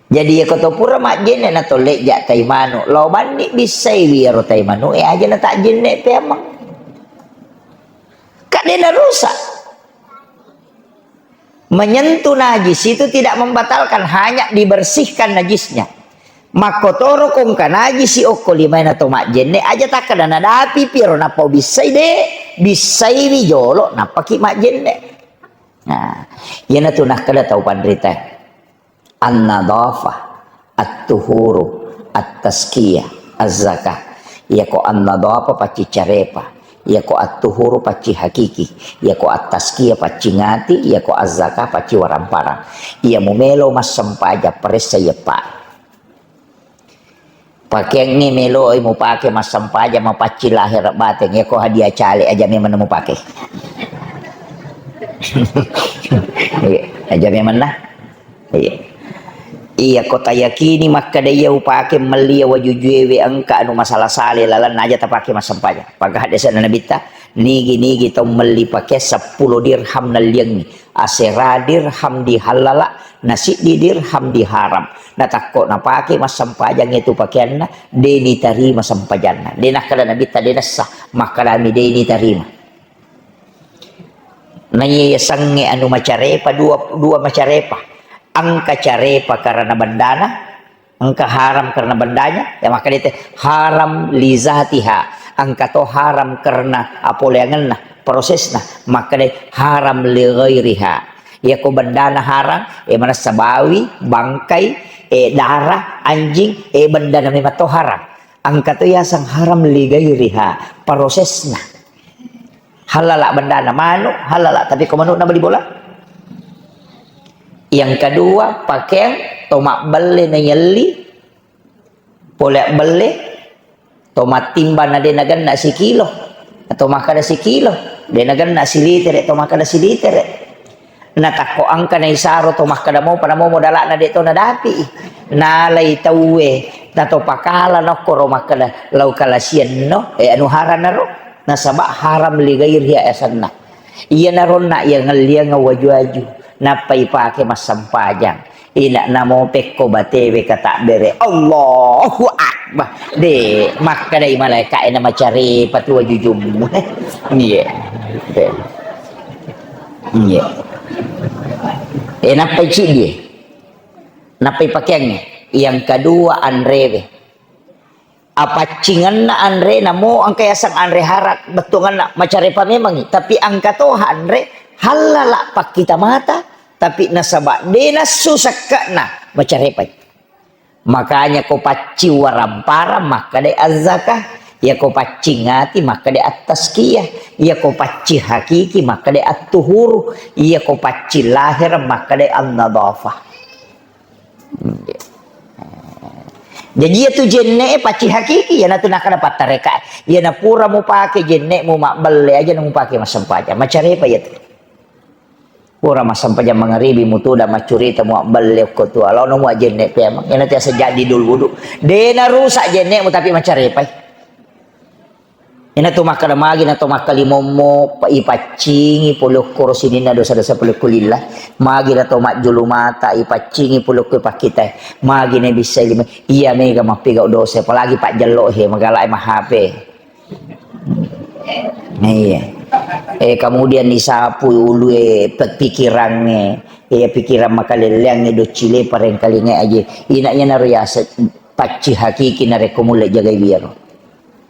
Jadi, iyako to pura majjenne na to lejja tai manu, lao banni bissaiwi iyaro tai manu'e aja na tajjenne peameng. Ka de narusa. Menyentuh najis itu tidak membatalkan, hanya dibersihkan najisnya. Makkotoro ko engka najisi okko limae na to majjenne, aja takkeda nadapi piro nappa ubissai, de, bissaiwi jolo nappaki majjenne. Nah, iyanatu nakkeda tau panrita. An-nadhafah, at-tuhuru, at-tazkiyah, az-zakah. Iyako an-nadhafah pacci carepa, iyako at-tuhuru pacci hakiki, iyako at-tazkiyah pacci ngati, iyako az-zakah pacci waramparang. Iya mumelo massempajang paressa iyeppa. Pakeangnge meloi mupake massempajang mapaccing lahera bateng, iyako hadiah cale aja memang mupake. Iya, aja memang nah. Iya. Iyako tayakini makkeda iya upake melli iya wajujuewe engka anu masala-sale lalenna aja tapake massempajang. Pagahadesana nabitta, nigi-nigi tau melli pakeang seppulo dirham nalliangngi. Asera dirham dihallala, na siddi dirham diharam. Natakko napake massempajang itu pakeanna, de nitarima sempajanna. De nakkeda nabitta de nessa, makkedami de nitarima. Naiya yasengnge anu macarepa, dua, dua macarepa. Engka carepa karena bendana, engka haram karena bendanya, ya makkeda te haram li zatiha, engka to haram karena apoleangenna, prosesna, makkeda haram li ghairiha. Iyako bendana haram, e manessa bawi, bangkai, e darah, anjing, e bendana memang to haram. Engka to yaseng haram li ghairiha, prosesna. Halala bendana manu, halala, tapi ko manu'na bali bola. Yang kedua, pakeang to mabbelle na yelli, Pole abbelle, to mattimbang na de nagenna sikilo, to makkada sikilo, de nagenna silitere, to makkada silitere. Na takko engka na isaro to makkada mopa na momo dala'na de to nadapi. Nalai tauwe, na to pakala nokkoro makkada lau kalasianno, e, anu haram naro, nasaba haram li ghairiha asanna. Iyanaro na iya ngelliang waju-waju, nappa ipake massempajang. Ina namo pekko batewe katabbere, "Allahu Akbar." De, makkadai malaika e na macare patu wajujummu. Iya. De. Iya. E, nappai ciddi. Nappai pakeangnge. Yang kedua, anrewe. Apaccingenna anre, namo engka yaseng anre haram, bettuangenna macarepa memangngi. Tapi engka toha anre, hallala pakkita mata, tapi nasaba de nassu sekke'na, macarepai. Makanya ko paccing waramparang, makkadai azzakah. Iya ko paccing ati, makkadai at-tazkiyah. Iya ko paccing hakiki, makkadai at-tuhuru. Iya ko paccing lahir, makkadai an-nadhafah. Jaji, iya tu jenne e paccing hakiki, iyanatu nakkada pattareka. Iyana pura mupake jenne mu mabbelle aja na mupake massempajang. Macarepa iyatu. Pura massempajang mangaribi mutuda maccurita muabbelle okko tu. Alono mua jenne pemang. Iyanatu yaseng jaddidul wudu. De narusak jenne mu tapi macarepai. Ina to makkada magi na to makkalimommo, pa-, ipaccingi pole okkoro sininna dosa-dosa pole okko lillah. Magi na to majjulu mata, ipaccingi pole okko pakkitae. Magi na bissai lima, iya mega mappigau dosa, apalagi pajjello he, magala e mahape. Nah, iya. Eh, kemudian disapu ulue pe-, pikirangnge, eh, pikiran makalelleangnge doccile parengkalinge aje. Ina iyanaro yase pacci hakiki narekko mulle jagai wiyaro.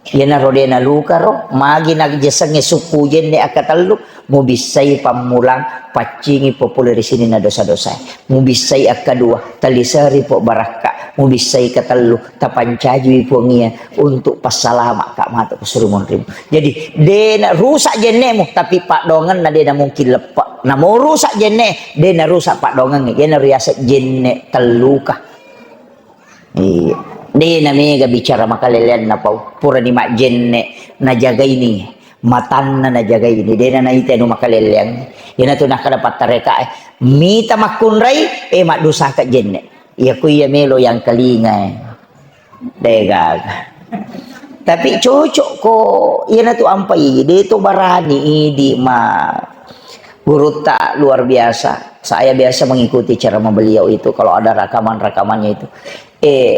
Iyanaro de nalukaro, magi najesengnge sukku jenne akkatellu, mubissai pammulang paccingi popole ri sininna dosa-dosae. Mubissai akkadua, taliseri po barakka. Mubissai katellu, tapancajiwi Puang Iya untuk passalama ka matu ko suri monrimu. Jadi, de na rusak jennemu, tapi paddoangenna de na mungkin leppe. Namo rusak jenne, de na rusak paddoangengnge. Iyanaro riaseng jenne telluka. Iya. De na mega bicara makaleleanna pau. Purani majjenne, najagaini. Matanna najagaini. De na naita anu makaleleang. Iyanatu nakkada pattareka e. Mita makkunrai, eh, maddusaka jenne. Iya ku iya melo yang kalinga e. De gaga. Tapi cocok ko, iyanatu ampai. De to barani idi ma. Gurutta luar biasa. Saya biasa mengikuti ceramah beliau itu kalau ada rekaman-rekamannya itu. Eh,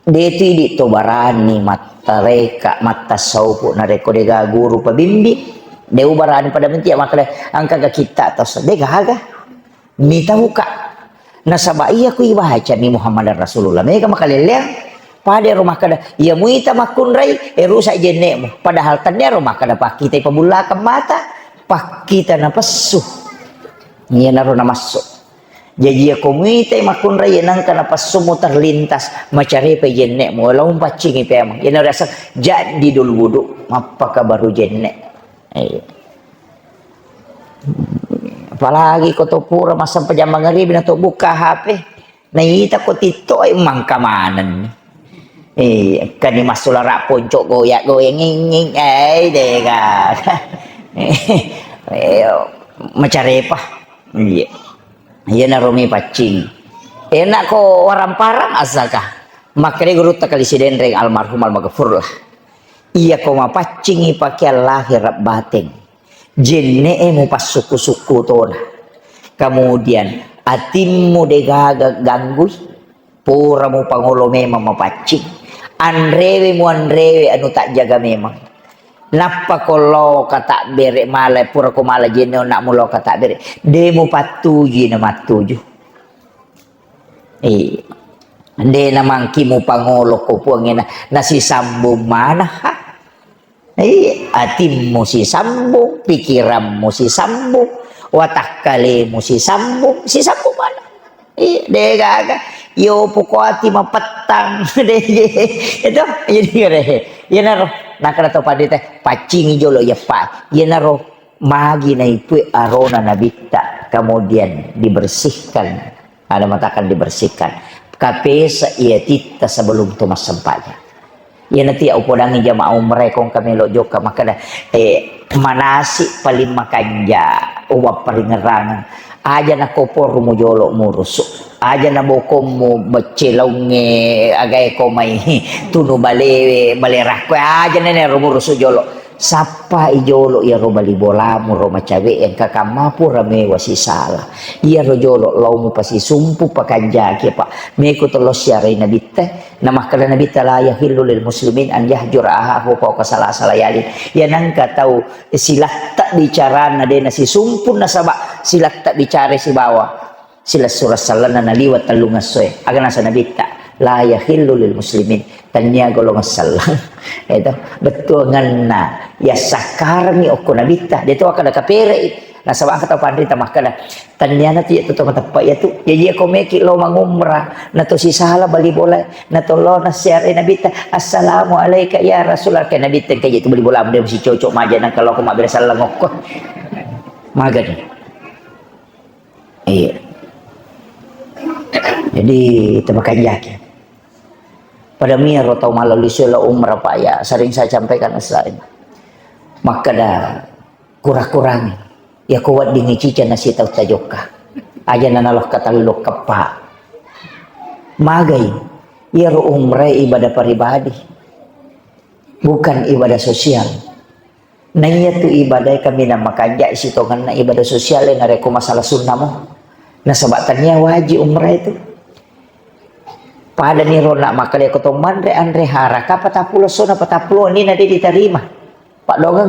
de tu idi to barani mattareka, mattasaupu narekko de gaga guru pembimbing. De ubarani pada menti ya makkada engka ga kitta atas. De gaga. Mitauka. Nasaba iya ku ibacani Muhammadar Rasulullah. Mega makaleleang. Pada ero makkada, iya muita makkunrai, eh, rusak jennemu. Padahal tania ero makkada pakkitai pabullakeng mata, pakkita napessu. Iyanaro namassu. Jaji iya ko muitai makkunrai, iya nengka napessumu terlintas, macarepai jennemu, walau paccingi pemang. Iyanaro riaseng jaddidul wudu, mappakabaru jenne. Iya. Apalagi ko to pura massempajang mangaribi na to bukka H P. Naita ko TikTok e mangka manenni. Eh, kani massulara ponco goyak-goyang nging-nging. Eh, dega. Eh, macarepa. Iya. Iyanaro mi paccing. Enak ko waramparang asaka. Makkeda gurutta kali Sidenreng almarhum almaghfurlah. Iya ko mapaccingi pakeang lahir bateng. Jenne'e mupassukku-sukku tona. Kemudian atimmu degaga ganggui, pura mupangolo memang mapaccing. Anrewe muanrewe anu tajjaga memang. Nappa ko lao katabbere mala, pura ko mala jenne onna mulo katabbere. De mupattujui na mattuju. Eh, de namangki mupangolo ko puangena, nasisambung mana, ha? Iya, atimmu sisambung, pikiranmu sisambung, watakkalemu sisambung, sisambung mana? Iya, degaga. Yo poko ati mapettang. De, itu, jadi kare. Iyanaro, nakara to padita, paccingi jolo iya pa. Iyanaro, magi naipui arona nabitta, kemudian dibersihkan. Ada matakan dibersihkan. Kapesa iya titta sebelum to massempajang. Iyanatu iya upodangi jamaah umrah ko engka melo jokka makkeda, eh, manasi paling makanja uwapparingerrangeng. Aja na koporumu jolo murusu. Aja na bokommu becce laungnge agae ko mai tunu balewe, bale rakko. Aja na nero murusu jolo. Sappai jolo iyaro bali bolamu ro macawe engka kamma pura mewa sisala. Iyaro jolo lao mupasisumpu pakanjaki, Pak. Meko to lao siarai Nabitta, namakkeda Nabitta, "La yahillu lil muslimin an yahjura ahahu fauqa salasa layalin." Iya nengka tau silatta bicarana de nasisumpu nasaba silatta bicara sibawa silessureng sellenna naliwa tellung essoe. Aga nasa Nabitta, "La yahillu lil muslimin." Tania golongan sellang. Itu bettuanganna. Ya sakkarangi okko Nabitta. Dia tu akan ada kaperei. Nasaba engka tau panrita makkeda, "Tania na tu iya tu tau mateppa iya tu." Ya iya ko meki lao mangumrah. Na to sisala bali bola. Na to lao nasiare Nabitta, "Assalamu alaika ya Rasulullah." Ke Nabitta ke iya tu bali bola. Dia mesti cocok maja nang kalau aku mabbere sellang okko. Magani. Iya. Jadi, temakanjaki. Pada miro tau mallau lisu lao umrah, Pak, ya, sering saya sampaikan, Ustaz. Makkeda, kura-kurangi. Ya, ko weddingngi cica nasitau tajokka. Aja na nalokka tallu keppa. Magai. Iyaro umrah ibadah pribadi. Bukan ibadah sosial. Naiya tu ibadae kaminang makanja sitongenna ibadah sosial narekko masalah sunnah mo. Nasaba tania wajib umrah itu. Pada ni rona makkeda ko to manre anre hara ka patappulo sona patappulo ni na de diterima. Pak Dongeng.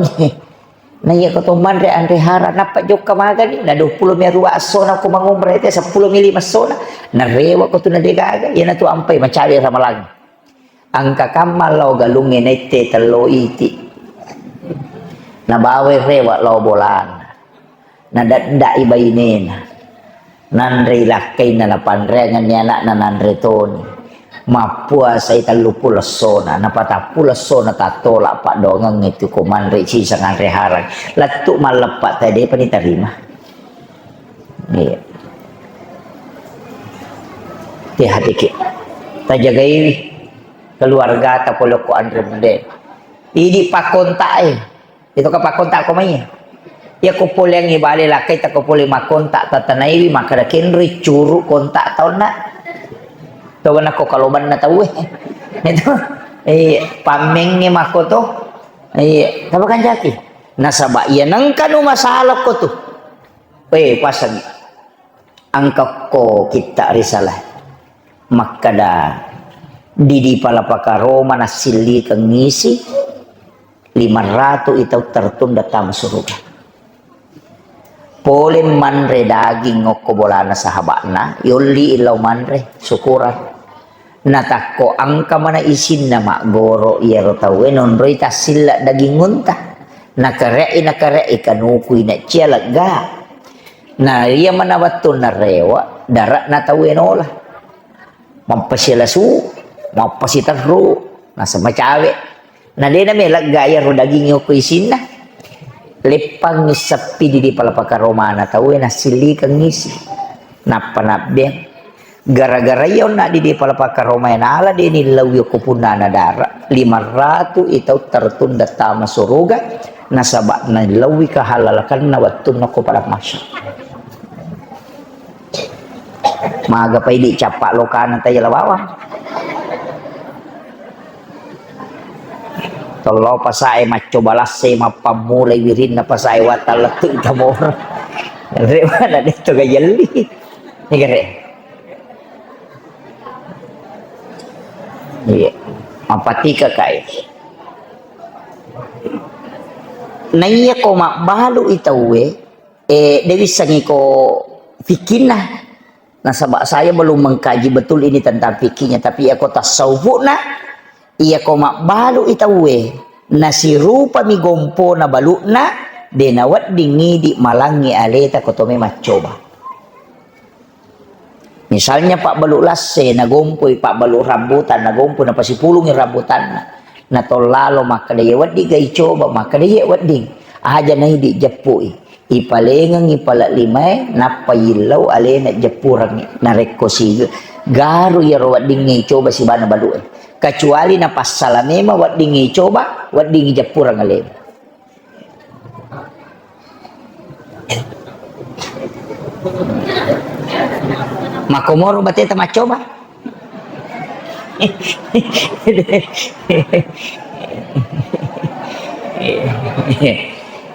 Naiya ko to manre anre hara nappa jokka magani na dua puluh mi rua sona ko mangumrah itu sepuluh mi lima sona. Narewa ko tu na de gaga. Iyana tu ampai macawe ramalang. Engka kamma lao galungnge nette tello iti. Nabawai rewa lao bolana. Nadadda'i bainena. Nanrei lakkainna napanreangenni ana'na nanre toni. Mappuasai telluppulo essona, napatappulo essona tattola paddoangengnge tu ko manre siseng anre harang. Lettu malleppa tae depa nitarima. Iya. Hati-hatiki. Tajagaiwi keluargata pole ko anre munde. Idi pakkontak e. Itu ka pakkontak ko mai. Iya ko poleangngi bale lakkai ta ko pole makkontak tatanaiwi makkeda kenroi curu kontak taunna. Taunna ko kalobanna tauwe. Itu. Iya, pammengnge makkoto. Iya, tapakanjaki. Nasaba iya nengka nu masalah ko tu. Eh, pasang. Engka ko kitta risalah. Makkeda, Didi Palapaka Roma nassillikeng ngisi lima ratu i tau tertunda tama suruga. Pole manre daging okko bolana sahaba'na, yolli illau manre, syukuran. Natakko engka mana isinna maggoro iyaro tauwe nonroi tassilla daging unta. Nakere'i, nakere'i, kanukui na cia lega. Na iya mana wettunna rewa, dare'na tauwe nola. Mappasilasu, mappasiterru, nasaba cawe. Na dena me lega iyaro daging okko isinna. Leppangngi seppi Didi Palapaka Romana tauwe nassillikeng ngisi. Nappa nabbeang. Gara-gara iya onna Didi Palapaka Romae nala deni lawi okko punnana dara, lima ratu i tau tertunda tama suruga, nasaba nalawi kahalalakanna wettunna ko padang mahsyar. Maga pa idi cappa lokana tayala bawang. Tello pasae maccoba lasse mappammulai wirinna pasae watallettu tamora. Re mana detto gajelli. Ni kare. Iya. Mapatika kai. Naiya ko mabbalu i tauwe, eh, de wissengi ko fikkinna. Nasaba saya belum mengkaji betul ini tentang fikihnya, tapi iya ko tasawufna, iya ko mabbalu i tauwe, nasirupami gompona balukna, de nawedding idi malangi aleta ko tome maccoba. Misalnya pabbalu lasse, nagompoi pabbalu rambutan, nagompo napasipulungi rambutanna. Natollalo makkeda, "Iya wedding ga icoba?" Makkeda, "Iya wedding." Aja naidi jeppui. Ipalengengngi pale' limae, nappa yillau alena jeppurengngi. Narekko si garu iyaro weddingnge icoba sibawa balu'e. Kecuali napassala memang weddingnge icoba, weddingngi jeppureng alena. Makkomoro bateta maccoba.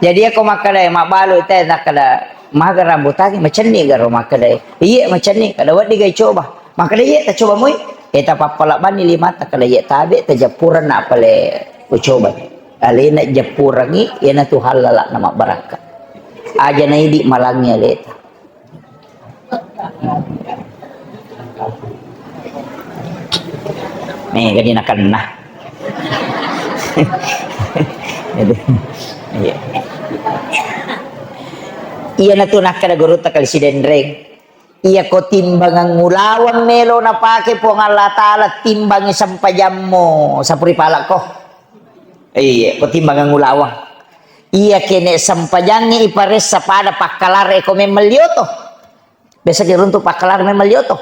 Jadi, ako makkeda, mabbalu te, nakkeda, "Maga rambutangnge, macenni garo?" Makkeda, "Iye, macenni." Kada, "Wedding ga icoba?" Makkeda, "Iye, tacoba moi." E, tapappalabbanni limata, kada, "Iye, tabe, tajeppureng, nappa le ucoba." Alena jeppurengngi, iyanatu hallala na mabbarakka. Aja naidi malangngi aleta. Eh, gadi nakenna. Jadi, iya. Iyanatu nakkeda gurutta Kali Sidenreng. Iyako timbangan ulaweng melo napake Puang Allah Ta'ala, timbangi sempajammu, sapuri palakko. Iya, ko timbangan ulaweng. Iya kene sempajangnge iparessa pada pakkalare ko memang lioto. Biasa ki runtu pakkalare memang lioto.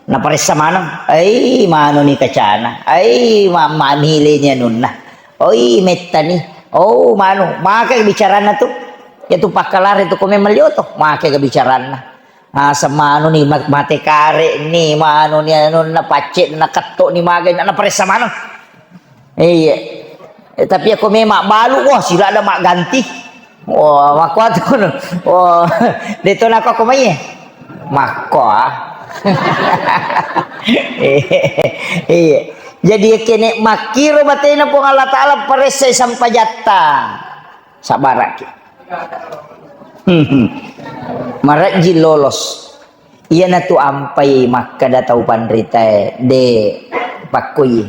Naparessa maneng, "Ai, manu ni kacana. Ai, ma-, mamile ni anunna. Oi, metta ni. Oh, manu." Maka bicaranna tu. Ya tu pakkalare tu ko memang lioto. Maka bicaranna. Aseng manu ni, ma-, mate kare ni, manu ni anunna, pacce na ketto ni, magai na, naparessa maneng. Iya. Eh, tapi ako memang balu, wah, sila ada mak ganti. Wah, makko atu. Wah, de to nako ko mai. Makko, ah. Iya. Jadi kene makkiro batena Puang Allah Ta'ala paressai sampajatta. Sabaraki. Hmm. Marajji lolos. Iyanatu ampai makkeda tau panritae, de pakkoi.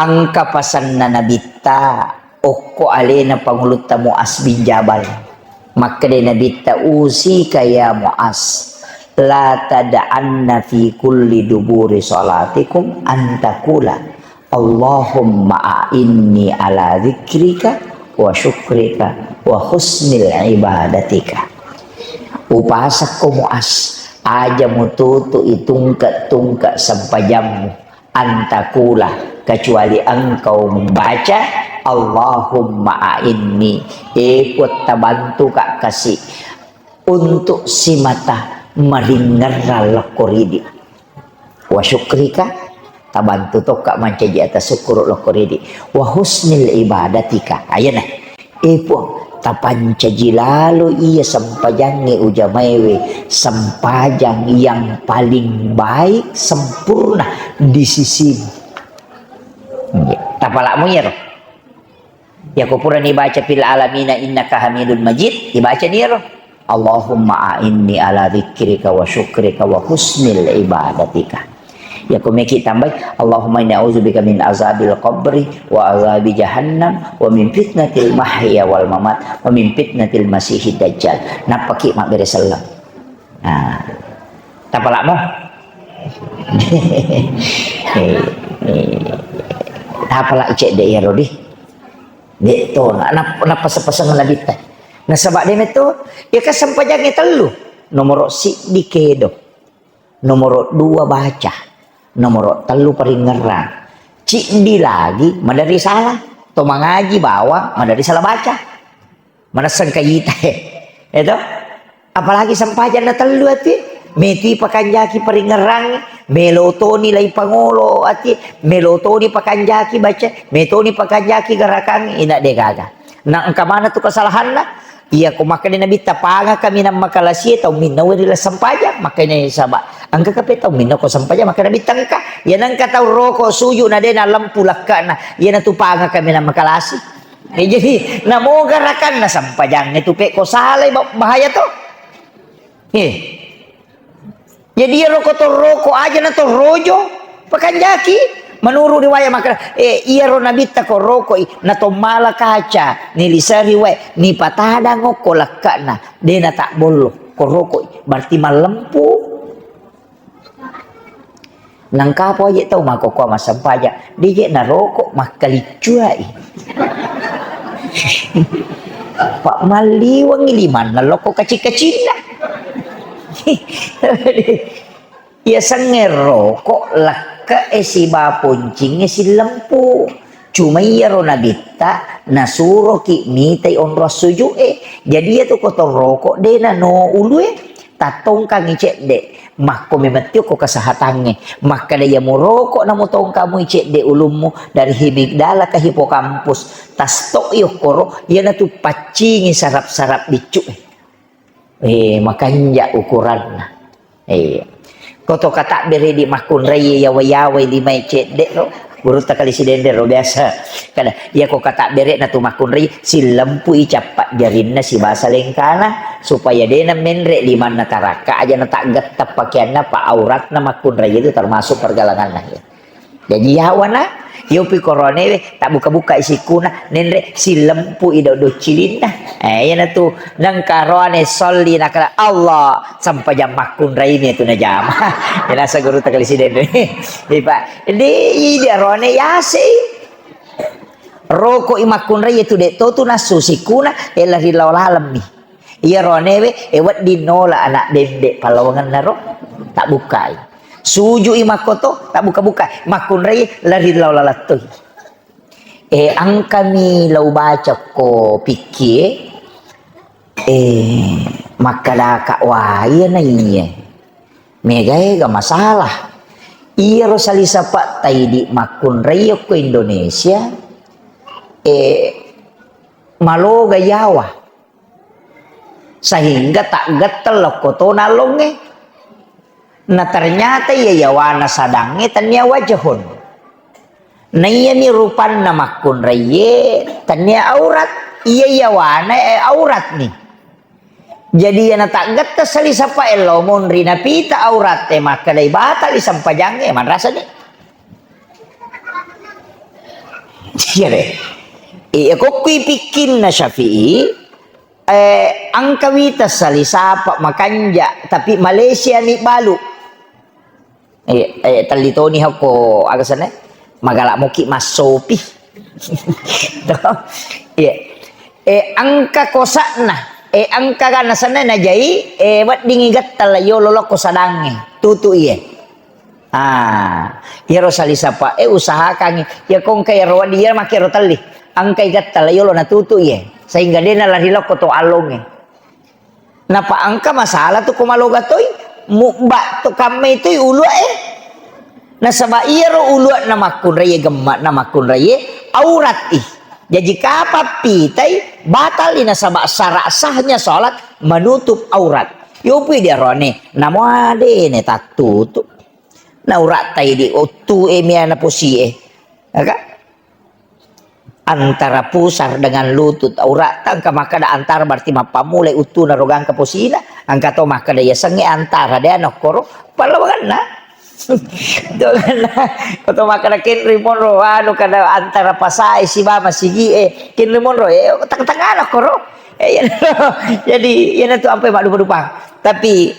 Engka pasanna Nabitta okko alena Pangulutta Muaz bin Jabal. Makkeda Nabitta, "Usika ya Muaz, la tada'anna fi kulli duburi salatikum an taqula, Allahumma a'inni ala dzikrika wa syukrika wa husnil ibadatika." Upasakko Muaz, aja mututu itungke-tungke sempajammu, an taqula, kecuali engkau membaca, "Allahumma a'inni," e Puang, tabantuka kasi untuk simata maringerrang lokko ridi. Wa syukrika, tabantu tokka mancaji atas syukur lokko ridi. Wa husnil ibadatika. Ayana. E Puang, tapancaji lalo iya sempajangnge ujamaewe, sempajang yang paling baik, sempurna di sisimu. Iya. Tapalakmu iyaro. Yako purani baca fil alamina innaka hamidun majid, dibaca ni iyaro. Allahumma a'inni ala dzikrika wa syukrika wa husnil ibadatika. Yako meki tambai, Allahumma inni a'udzubika min azabil qabri wa azabi jahannam wa min fitnatil mahya wal mamat wa min fitnatil masihid dajjal. Nappaki mabbere selleng. Nah, tapalakmu? Eh, eh, tapalak cedde iyaro di. De to, na-, na-, napaseng-paseng Nabitta. Nasaba de meto, iya kan sempajangnge tellu. Nomoro siddi kedo. Nomoro dua baca. Nomoro tellu paringerrang. Ciddi lagi maderi salah. To mangaji bawang maderi salah baca. Manesseng kayita, eh. Eto? Apalagi sempajang na tellu ati, metui pakanjaki paringerrang, melo toni lai pangolo ati, melo toni pakanjaki baca, metoni pakanjaki garakang, ina de gaga. Na engka mana tu kesalahanna? Iya ko makkeda Nabitta, panga kaminang makalasie tau minna weri la sempajang, makkeda saba. Engka kape tau minna ko sempajang, makkeda Nabitta engka. Iya nengka tau roko suju na de na lempu lekkana, iya na tu panga kaminang makalasi. Eh, jadi, namoga rakanna sempajangnge tu, pe ko salai ba-, bahaya to. Eh. Jadi, iyaro ko torroko aja na torrojo, pakanjaki. Menurut riwayat makkeda, eh, iyaro Nabitta ko rokoi, na tommala kaca, niliseri wae, nipatadang okko lekkana, de na tabbollo, ko rokoi, berarti mallempu. Nangkapa aje tau makkokkoe massempajang, de je naroko makkaliccuai. Pak, malliwengngi limanna lokko kacing-kacinna. Iya sengnge roko, lekke e siba poncingnge sillempu. Cuma iyaro nabitta nasuroki mitai onro assujue. Jadi iya tu ko toroko de nano ulue, tattongkangi cedde. Makko memetti okko kesehatangnge. Makkeda iya muroko na mutongkamui cedde ulummu dari himigdala ke hipokampus. Tasto i okkoro, iyanatu paccingi sarap-sarap biccu e. Eh, makanja ukuranna. Eh. Ko to katabbere di makkunrai yawa-yawai limae cedde ro. Gurutta kali sidende ro biasa. Kada, iya ko katabbere na tu makkunrai, silempui cappa jarinna sibasa lengkana supaya dena menre limanna tarakka aja na taggetta pakeanna pa auratna makkunrai itu termasuk pergalanganna. Jaji yawana, yopi koronewe, tabbuka-buka isikkuna, nenre silempu i doddo cilinna. Eh, iyanatu, nengka roane solli nakala Allah, sampajang makkunraimi tu najama. Ilasa guru takali sidende. Ipa, di idi arone yase. Roko i makkunrai tu de to tu nasu sikkuna, e lari lao lalemmi. Iya ronewe, e wedding nola anak bembe palawangenna ro, tabbukai. Sujui makkoto, tabbuka-buka. Makkunrai lari lao lalattoi. E, engkami lao baca ko pikkie, e, makkadaka, "Wah, iya na iya. Mega-ega masalah." Iyaro salisapa taidi makkunrai ko Indonesia, e, maloga yawa. Sehingga taggetteng lokko tona allongnge. Na ternyata iya yawana sadangnge tennia wajahun. Na iyami rupanna makkunraiye tennia aurat. Iya yawana, eh, aurat ni. Jadi iyana taggetteng salisapa ello monri napita aurat e makkedai batali sempajangnge manrasani. Iya deh. Iya kokkui pikkinna Syafi'i, Eh, engka wita salisapa makanja, tapi Malaysia mi balu. Eh, eh, telli toni hako aga sana? Magala moki massopi. Iya. Eh, engka kosakna. Eh, engka gana sana najai, eh, weddingi gattala yolo lokko sadangnge. Tutu iye. Ah, iyaro salisapa, eh, usahakangi. Iya kongka iyaro wadi, iya makkero telli. Engkai gattala yolo natutu iye. Sehingga dena lari lokko to allongnge. Napa engka masalah tu ko maloga toi, mubba to kammai toi ulua e. Nasaba iyaro ulua na makkunraie, gemma na makkunraie, aurat i. Jaji kapang pitai, batal i nasaba syarat sahnya salat menutup aurat. Yopi diarone, namo adene tattutu. Na aurat tai di ottu e mia na posi e. Aka? Antara pusar dengan lutut, aurat, engka makkeda antara berarti mappammulai uttuna ro gangka posina, engka to makkeda yasengnge antara, de nokkoro pallawangenna. Doganna, ko to makkeda kenri monro, anu, kada antara pasae siba masigie, kenri monro, eh, tengah-tengah nokkoro. Eh, iya. Jadi, iyanatu ampai maddupa-dupa. Tapi,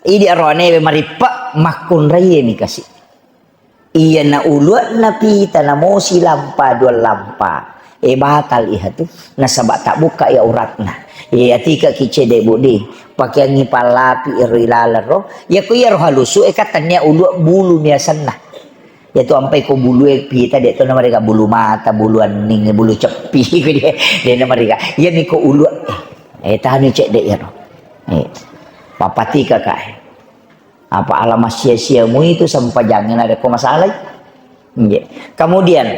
idi aroanewe marippe, makkunraie mi kasi. Iyana uluanna pita namosi lampa dua lampa. E, batal ihatu. Nasaba tabukka i auratna. E, atika ki cede budi. Pakeangngi pallapi ero ilaleng ro. Yako iyaro halusu e, kan tennia ulua bulu miasenna. Yatu ampai ko bulu e pita, de to namarega bulu mata, bulu anning, bulu ceppi. De namarega. Iyami ko ulua e. E, tanu cedde iyaro. E, papatika ka e. Apa ala massia-siamu itu sempajangnge narekko masalai? Nggih. Kemudian,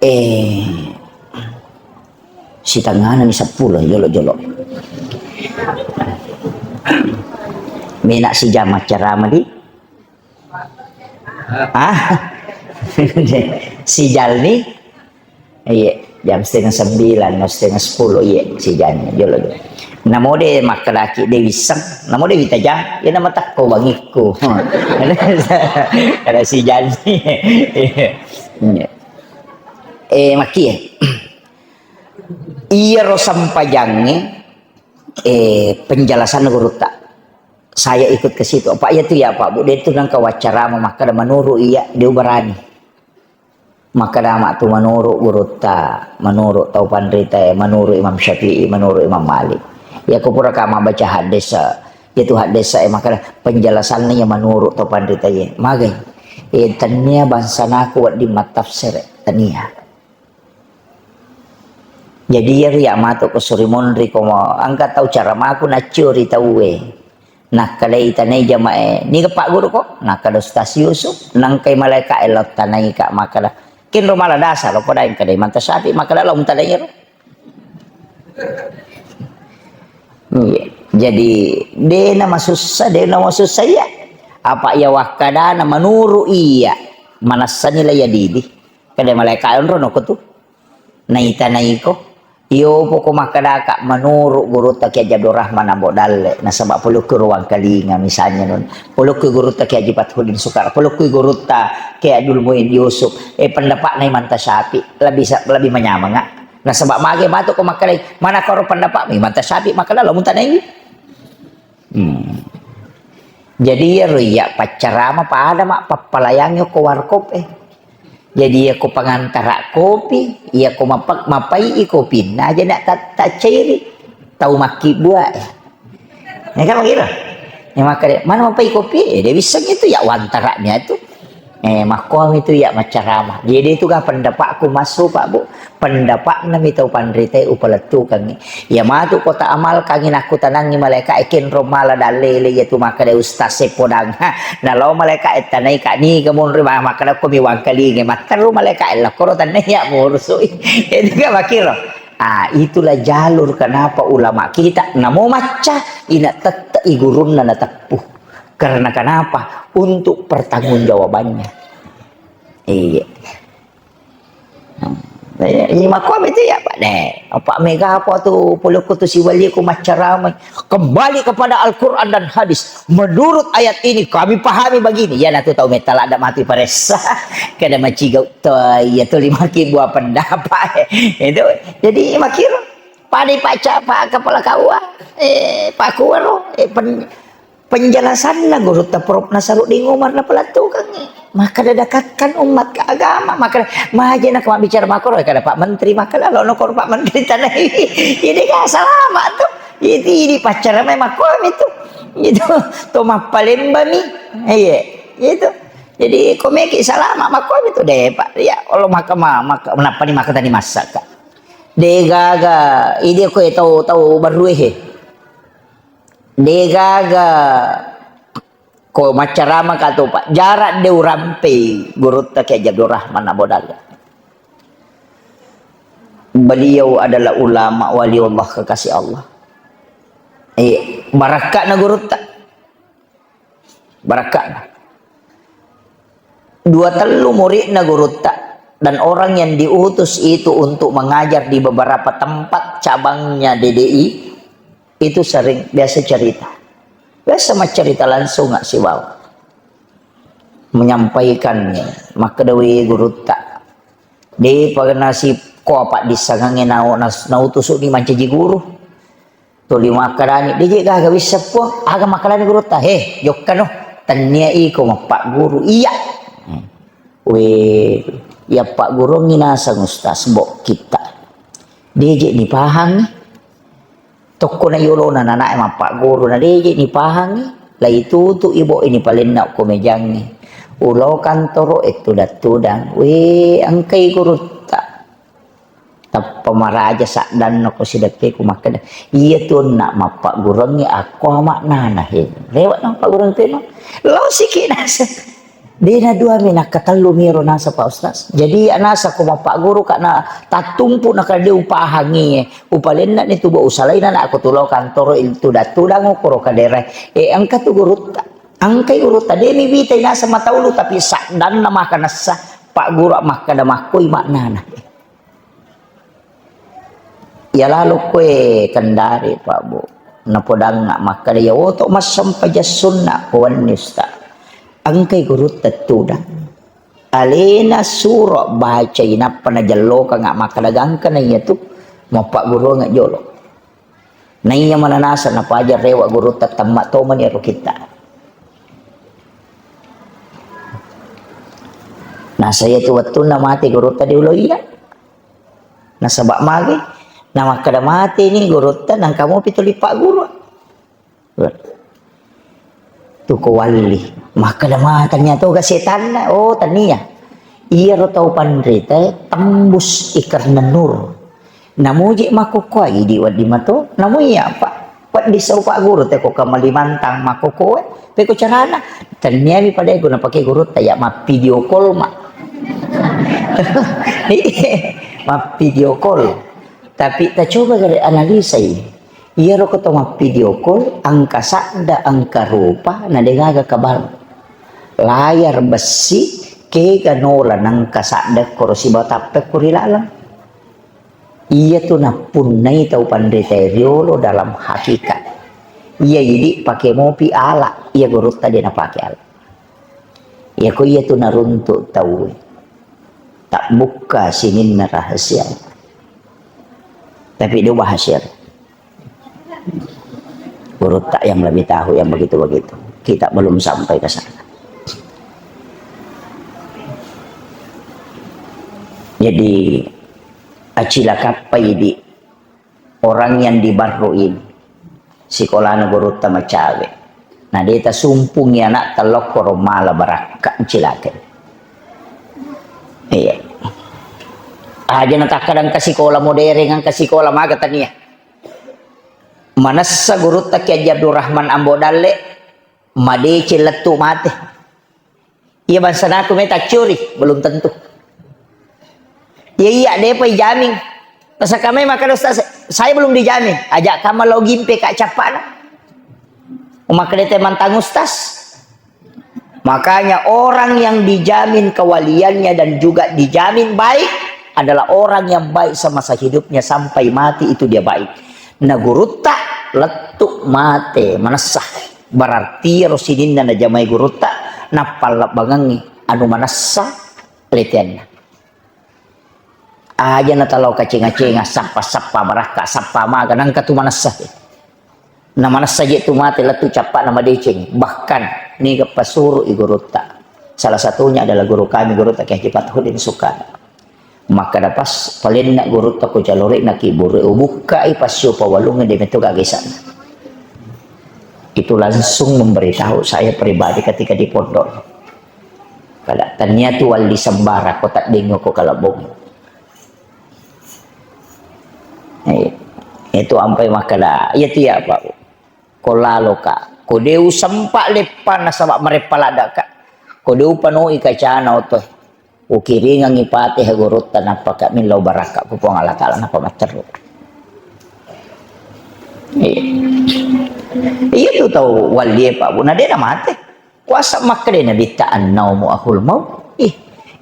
eh, sitengahna ni seppulo, jolo-jolo. Mena sijam acara madi? Ah? Sijal ni? Iya, jam setengah sembilan, no, setengah sepuluh, iya, si Jani, jolo, jolo. Namo de makkedaki de wisseng, namo de witajang, iya nama takko bangikku. Kada si Jani. Iya. Eh, makkie. Iya ro sempajangnge, eh, penjelasan gurutta. Saya ikut ke situ. Apa iya tu ya, Pak Bu, de tu nangka wacara makkeda menurut iya, de ubarani. Makkeda matu menurut gurutta, menurut tau panritae, menurut Imam Syafi'i, menurut Imam Malik. Iya ko pura ka mabbaca hadis, iyatu hadis e makkeda penjelasanna iya menurut tau panritae. Magai? E, tania bangsanaku wedding mattafsir, tania. Jadi iyaro iya matu ko suri monri ko mo, engka tau caramaku naccio ri tauwe. Nakkeda itanai jamae, "Niga Pak Guru ko?" Nakkeda Ustaz Yusuf, nangkai malaika e lao tanai ka makkeda, "Kenro mala dasar lo pada engka dai manta sapi," makkeda lao mutanai ro. Iya. Jadi dena masussa, dena masussa iya. Apa iya wakkadana menurut iya, manassani la iya didi. Kada malaika onro noko tu. Naita naiko. Iyo poko makkedaka menurut gurutta Kiai Abdul Rahman Ambo Dalle, nasaba polokku ruang kalinga misalnya non. Polokku gurutta Kiai Haji Fathuddin Sukar, polokku gurutta Kiai Abdul Muin Yusuf. Eh, pendapatna Imam Tasyafi lebih sa-, lebih menyamanga. Nasaba mage matu ko makkedai, mana koro pendapatmu Imam Tasyafi, makkeda lo mutanai. Hmm. Jadi iyaro iya paccarama pada ma pappalayangi ko warkop e. Jadi iya ko pangantara kopi, iya ko mapa-, mapai i kopinna aja nak ta-, tacairi. Tau makkibua e. Ya kan begitu? Ya makkeda, mana mapai kopi? Eh, dia bisa gitu ya wantaranya itu. Eh, makkuami tu iya maccarama. Jadi itu ga pendapatku massu, Pak Bu. Pendapatna mi tau panritae upalettukangngi. Iya matu ko ta amalkangngi nakkutanangngi malaika e kenro mala dallele iya tu makkeda ustaz e podang. Nah, lao malaika e tanai ka niga monri ma-, makkeda ko mi wangkalinge matteru malaika e lakkoro tanai iya morusui. Jadi ga makkiro. Ah, itulah jalur kenapa ulama kita namo macca ina tette i gurunna nateppu. Karena kenapa? Untuk pertanggungjawabannya. Iya. Iya, iya, makkuami tu iya, Pak. Deh, apa mega apa tu polokku tu siwaliku maccarama. Kembali kepada Al-Quran dan hadis. Menurut ayat ini kami pahami begini. Ya, natu tau metala ada mati paressa. Kada macigau to, iya tu lima ribu apa pendapat. Itu. Jadi makkiro. Pada Pak Ca-, Pak Kepala K U A, eh, Pak Kuwaro, eh, pen-, penjelasanna gurutta Prof Nasaruddin Umar napalettukangngi. Maka dadakatkan umat ke agama, maka maje nak bicara makoro kada Pak Menteri, maka lalu nokor Pak Menteri tanai. Ini kan selamat tu. Ini, ini pacar memang kau itu. Itu to mappalemba mi. Iya, itu. Jadi komeki salama makko itu deh Pak. Ya Allah maka ma-, maka menapa ni maka tadi masak. Degaga, ide koe tau, tau barrue he. Degaga ko maccarama ka tu, Pak. Jarak de urampe gurutta Kiai Abdul Rahman Abu Daga. Beliau adalah ulama waliullah kekasih Allah. Eh, barakka'na gurutta. Barakka'na. Dua tellu muridna gurutta dan orang yang diutus itu untuk mengajar di beberapa tempat cabangnya D D I, itu sering biasa cerita. Biasa maccerita langsung nggak sibawa. Menyampaikan, makkeda we gurutta. De pa nasi ko apa disangange nau-, nas-, nautusuk ni mancaji guru. Tuli makkedani, "Deje gaga wisseng, Puang, aga makkedani gurutta?" "He, jokkano, tennia iko mappagguru." "Iya." Hmm. "We, iya pagguruangngi naseng Ustaz, Mbok, kitta. Deje ni pahangngi. Tokko na yolona nanae mappagguru, na deje ni pahangngi. Lai tutu ibo ini palenna ko mejangngi. Ulo kantoro e tudang-tudang. We, engkai gurutta." Tappa maraja saddanna ko sideppeku makkeda, "Iya tu onna mappagguruangngi akko amaknana he." Lewat na mappagguruang teno. Lo siki nasa. Dena dua mi nakkatellu miro nasa Pak Ustaz. Jadi ya nasa ko mappagguru ka na tattumpu na kade upahangi. Upalenna ni tubo usalaina na aku tulo kantoro il tudang-tudang koro kadere. E engka tu gurutta. Engkai gurutta. Demi bitai nasa mataulu tapi saddanna maka nasa. Pak guru makkeda makkoi maknana. Iya lalo koe Kendari, Pak Bu. Napodangnga makkeda, "Iya woto massempajang sunna ko wenni, Ustaz." Engkai gurutta tudang. Alena suro bacai nappa najellokangnga makkeda gangkana iyatu mappagguruangnga jolo. Naiya mananasa napaja rewa gurutta temma tomani ero kitta. Nasaba iyatu wettunna mate gurutta de ulo iya. Nasaba magi, namakkeda mate ni gurutta, nangka mopi tuli pagguru. Tuko walli. Makkeda ma tania toga setanna. Oh, tania. Iyaro tau panrita tembus i karena nur. Namuji makkokkoe idi wedding mato, namu iya, Pak. Wedding sau Pak Guru te ko Kalimantan makkokkoe, peko carana. Taniami pada ego napake gurutta ya mappidio call ma. Mappidio call. Tapi tacoba gare analisai. Iyaro ko to mappidio call, engka sadda, engka rupa, na degaga kabar. Layar bessi, kega nola nengka sadda koro sibawa tappe ko ri laleng. Iyatu nappunnai tau panritae riolo dalam hakikat. Iya idi pake mopi ala, iya gurutta de napake ala. Iyako iyatu naruntuk tau. Tabbukka sininna rahasia. Tapi dia bahas ya. Gurutta yang lebih tahu yang begitu-begitu. Kita belum sampai ke sana. Jadi, acilakappai di orang yang di Barru ini. Sikolana gurutta macawe. Na de tasumpungi anakta lokkoro mala barakka cilakai. Iya. Aja natakkadang ka sikola modern, engka sikola maga tania. Manessa gurutta Kiai Haji Abdurrahman Ambo Dalle, madeceng lettu mate. Iya bangsa naku mai taccuri, belum tentu. Iya, iya, depa ijamin. Nasaka mai makkeda, "Ustaz, saya belum dijamin." Ajak kama lao gimpe ka cappana. Makkeda te mantang ustaz. Makanya orang yang dijamin kewaliannya dan juga dijamin baik adalah orang yang baik semasa hidupnya sampai mati itu dia baik. Na gurutta lettu mate manessa. Berarti iyaro sininna najamai gurutta, nappallebbangengngi anu manessa leteanna. Aja natalao kaceng-kacenga, sappa-sappa barakka, sappa maga, nangka tu manessa. Na manessa je tu mate lettu cappana madeceng. Bahkan niga pasuru'i gurutta. Salah satunya adalah guru kami, gurutta Kiai Haji Fathuddin Sukana. Makkeda pas palenna gurutta ko calore na kiburu ubukkai passio pawalungnge de metto gaga isanna. Itu langsung memberitahu saya pribadi ketika di pondok. Kada tania tu walli sembara ko taddingo ko kalabong. Eh, itu ampai makkeda, iya tu ya Pak. Ko lalo ka, ko deu sempa leppa nasaba mareppa ladda ka. Ko deu panoi kacana oto. Ukiringangngi Fatihah gurutta, nappa ka millau barakka ku Puang Allah Taala, nappa maccerru. Iya. Iya tu tau wallie Pak Bu, na de na mate. Kuasa makkeda Nabitta, "An-naumu akhul maut." Ih,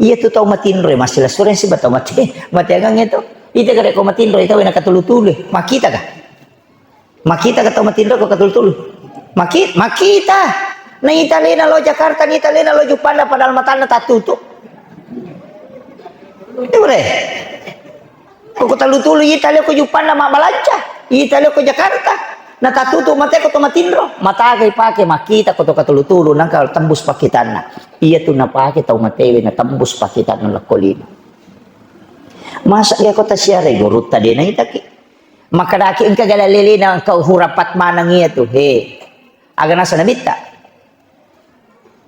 iya tu tau matinro, masih lesureng siba tau mate, mateangang itu. Ita kare ko matinro, ita wena katulu-tulu. Makita ka? Makita ka tau matinro ko katulu-tulu? Maki-, makita. Na ita lena lo Jakarta, na ita lena lo Juppanda, padahal matanna tattutu. Itu re. Ko, ko talutulu ita leo ko Juppanda mabbalanca, ita leo ko Jakarta. Na tattutu mate ko to matinro. Mataga ipake makita ko to katulu-tulu, nangka tembus pakitanna. Iya tu napake tau matewe na tembus pakitanna lakko lino. Masa dia ko tasiarai gurutta de naitaki. Makkedaki engka gala lelena engka hurapat maneng iya tu. He. Aga nasa nabitta.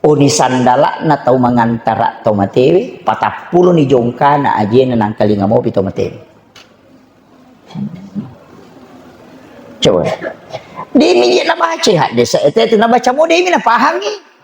Oni sandala'na tau mangantara tau matewe, patappuloni jongkana ajena nangkalinga mopi tau matewe. Coba. Demi je nabaca hadis, itu nabaca mo demi napahangi.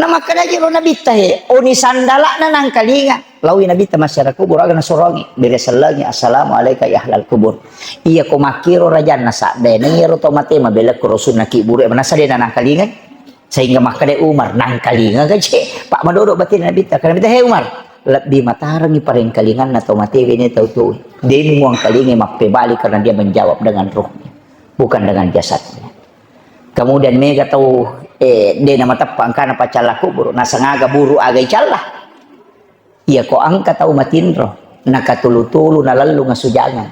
Namakkeda jero nabitta he, oni sandala'na nangkalinga. Lawi nabitta masyarakat kubur aga nasorongi, bere sellengi, "Assalamu alaika ya ahlal kubur." Iya ko makkiro rajanna sadde, na iyaro to mate mabelekko rasulna kiburu, manasa de nangkalingai. Sehingga makkeda Umar, "Nangkalinga gaje." Pak madodo batin Nabitta. Kena Nabitta, "Hei Umar, lebbi matarengi parengkalinganna tau mate wene tau tuwe. Demi muangkalingai mappebali karena dia menjawab dengan ruhnya, bukan dengan jasadnya." Kemudian mega tau, eh, de na mateppa engkana paccalla kuburu, nasengaga buru aga icalla. Iya ko engka tau matinro, nakatulu-tulu nalellung asujangan.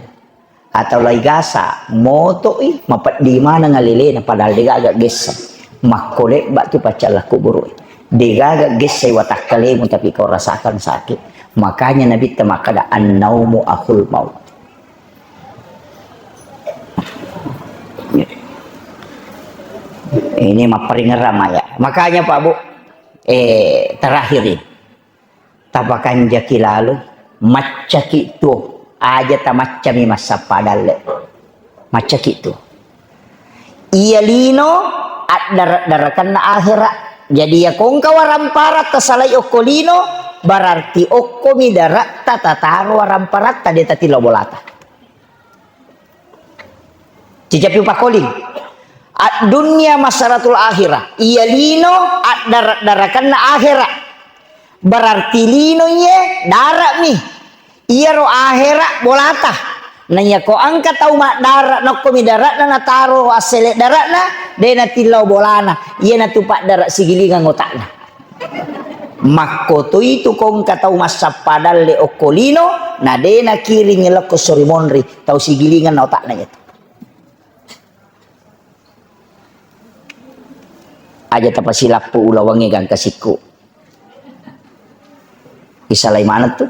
Atau lai gasa, moto'i, mapeddi maneng alelena, padahal degaga gesseng. Makko lebba tu paccalla kuburu. Degaga gessai watakkalemu, tapi kau rasakan sakit. Makanya Nabitta makkada, "Annaumu akhul maut." Ini mapparingerang maya. Makanya, Pak Bu, eh, terakhir ini. Tapakanjaki lalo, maccaki tuo, aja tamaccami massappa dalle. Maccaki tuo. Iya lino addare-darekenna akhera. Jadi, iya ko engka waramparatta salai okko lino, berarti okkomi dare'ta tataro waramparatta, de' tatillau bolata. Cicappi pakkoling. Ad-dunya masaratul akhirah. Iya lino addare-darekenna akhera. Berarti lino iye dare'mi. Iyaro akhera bolata. Na iya ko engka tau maddare, nokkomi dare'na nataro assele dare'na, de' natillau bolana. Iyanatu paddare sigilingeng otakna. Makkotoitu ko engka tau massappa dalle okko lino, na de' nakiring lokko sori monri, tau sigilingeng na otakna iyatu. Aja tapasilappu ulawengnge gangka sikku. Isalai maneng tu.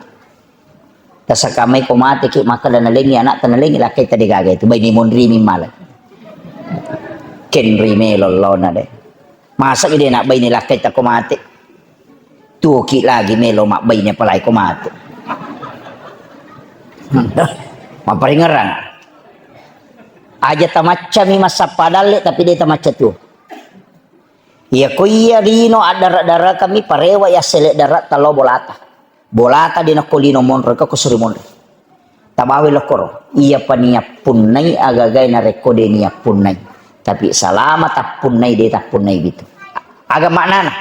Tasakamai ko mate ki, makkada nalengi anakta, nalengi lakkaita, de' gaga itu. Baine monri mi mala. Kenri melo lona de'. Masa mi de' nabbaine lakkaita ko mate. Tuoki lagi melo mabbaine apalagi ko mate. Mapparingerang. Aja tamaccami massappa dalle, tapi de' tamacca tuo. Iya ko iya lino addare-darekami, parewa ya sele dare'ta lao bolata. Bolata de' nakko lino monro, ko suri monro. Tabawe lokkoro. Iya pa niappunnai agagae narekko de' niappunnai. Tapi salama tappunnai, de' tappunnai bitu. Aga maknana?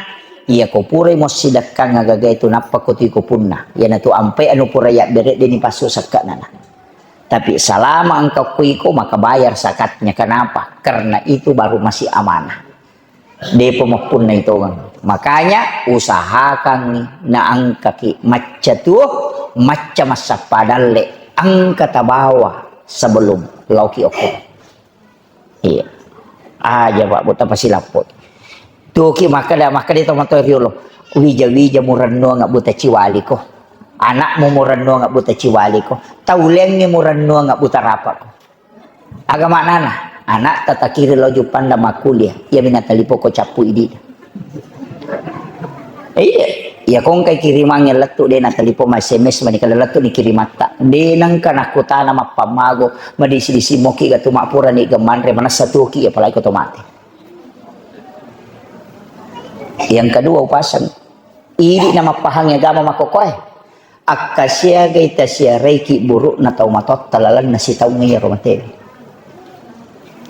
Iya ko purai mossidekkang agagae tu, nappa ko tui ko punna. Iyanatu ampai anu pura yabbere, de' nipassu sekka nana. Tapi salama engka ko iko, maka bayar zakatnya. Kenapa? Karena itu baru masih amanah. De'pa mappunnai tongeng. Makanya usahakangngi naengkaki macca tuo, macca massappa dalle, engka tabawa sebelum laoki okko. Iya. Aja, Pak, buta pasilappo. Tuoki makkada, makkada tomatoa riolo. Wija-wija murennuang buta ciwaliko. Anakmu murennuang buta ciwaliko. Taulengnge murennuang buta rapako. Aga maknana? Anakta takiring lao Juppandang makkuliah, iyami natalipoko cappu idi'na. Iya, iya ko engkai kirimangnge lettu, de' natalipong, S M S mani kala lettu ni kirimatta. De' nengka nakkutana mappammago, madisi-disi moki ga tu mappurani ga manre, manessa tuoki, apalagi ko to mate. Yang kedua upasang, idi' na mappahangngi agama makkokkoe. Akkasiagai tasiaraiki buru'na tau matotta lalenna sitaung iyaro matewe.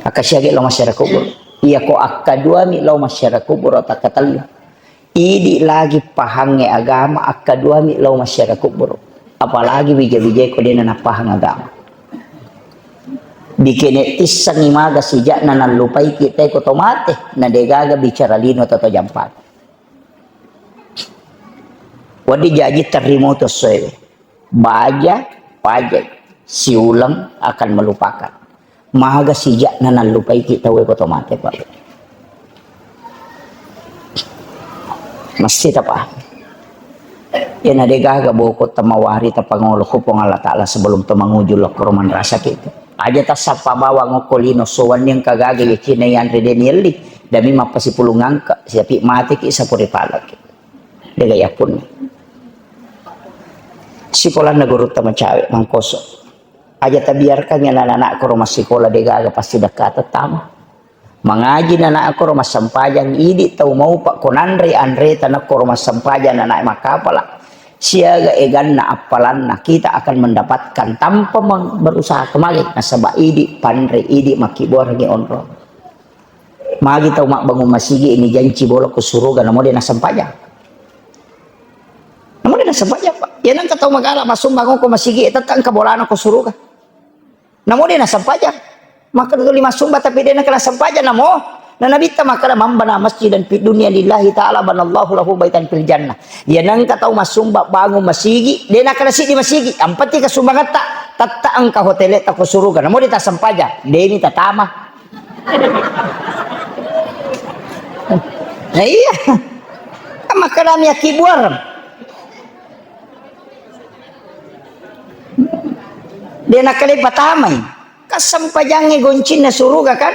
Akkasiagai lao masyarakat kubur. Iyako akkaduami lao masyarakat kubur, takkatellu. Idi' lagi pahangnge agama, akkaduami lao masyarakat kubur. Apalagi wija-wijai ko de'na napahang agama. Dikene tissengngi maga sija'na nallupaiki tae ko to mate, na de'gaga bicara lino atau to jampang. Wedding jaji terrimo to essoewe. Baja, pajai, siuleng akan melupakan. Maga sija'na nallupaiki tauwe ko to mate, Pak. Mesti tapaham. Iyana de'gaga boko tamawari tapangolo ko Puang Allah Ta'ala sebelum to manguju lokkoro manrasaki. Aja tassappa bawang okko lino, sowanni engka gaga yacinai anre de' nielli, dami mappasipulung angka, siapi mateki sapuri palaki. De'ga yappunna. Sikolanna gurutta macawe, mangkoso. Aja tabiarkangngi anak-anak koro massikola, de'gaga pasti dekkata tama. Mangaji anak koro massempajang, idi' tau maupa ko nanre anreta nakkoro massempajang anak makkapala. Siaga eganna appalanna, kita akan mendapatkan tanpa meng-, berusaha kemari. Nasaba idi' panre, idi' makkiborangi onrong. Magi tau mabbangun masigi ini janci bolo ko suruga, namo de' nasempajang. Namo de' nasempajang, Pak. Ya nengka tau magala massumbang ko masigi, tetang ke bolana ko suruga. Namo de' nasempajang. Maka tuli massumba tapi de' nakala sempajang namo. Na Nabitta makkada, "Man bana masjidan fid dunya lillahi ta'ala banallahu lahu baitan fil jannah." Iya nengka tau massumba bangun masigi, de' nakala siddi masigi, yang penting kasumbangatta, tetta engka hotele ta ko suruga. Namo de' tasempajang, de' ni tatama. Nah, iya. Akkadami akkibuareng. De' nakkeda patamai. Kassempajangnge goncinna suruga kan?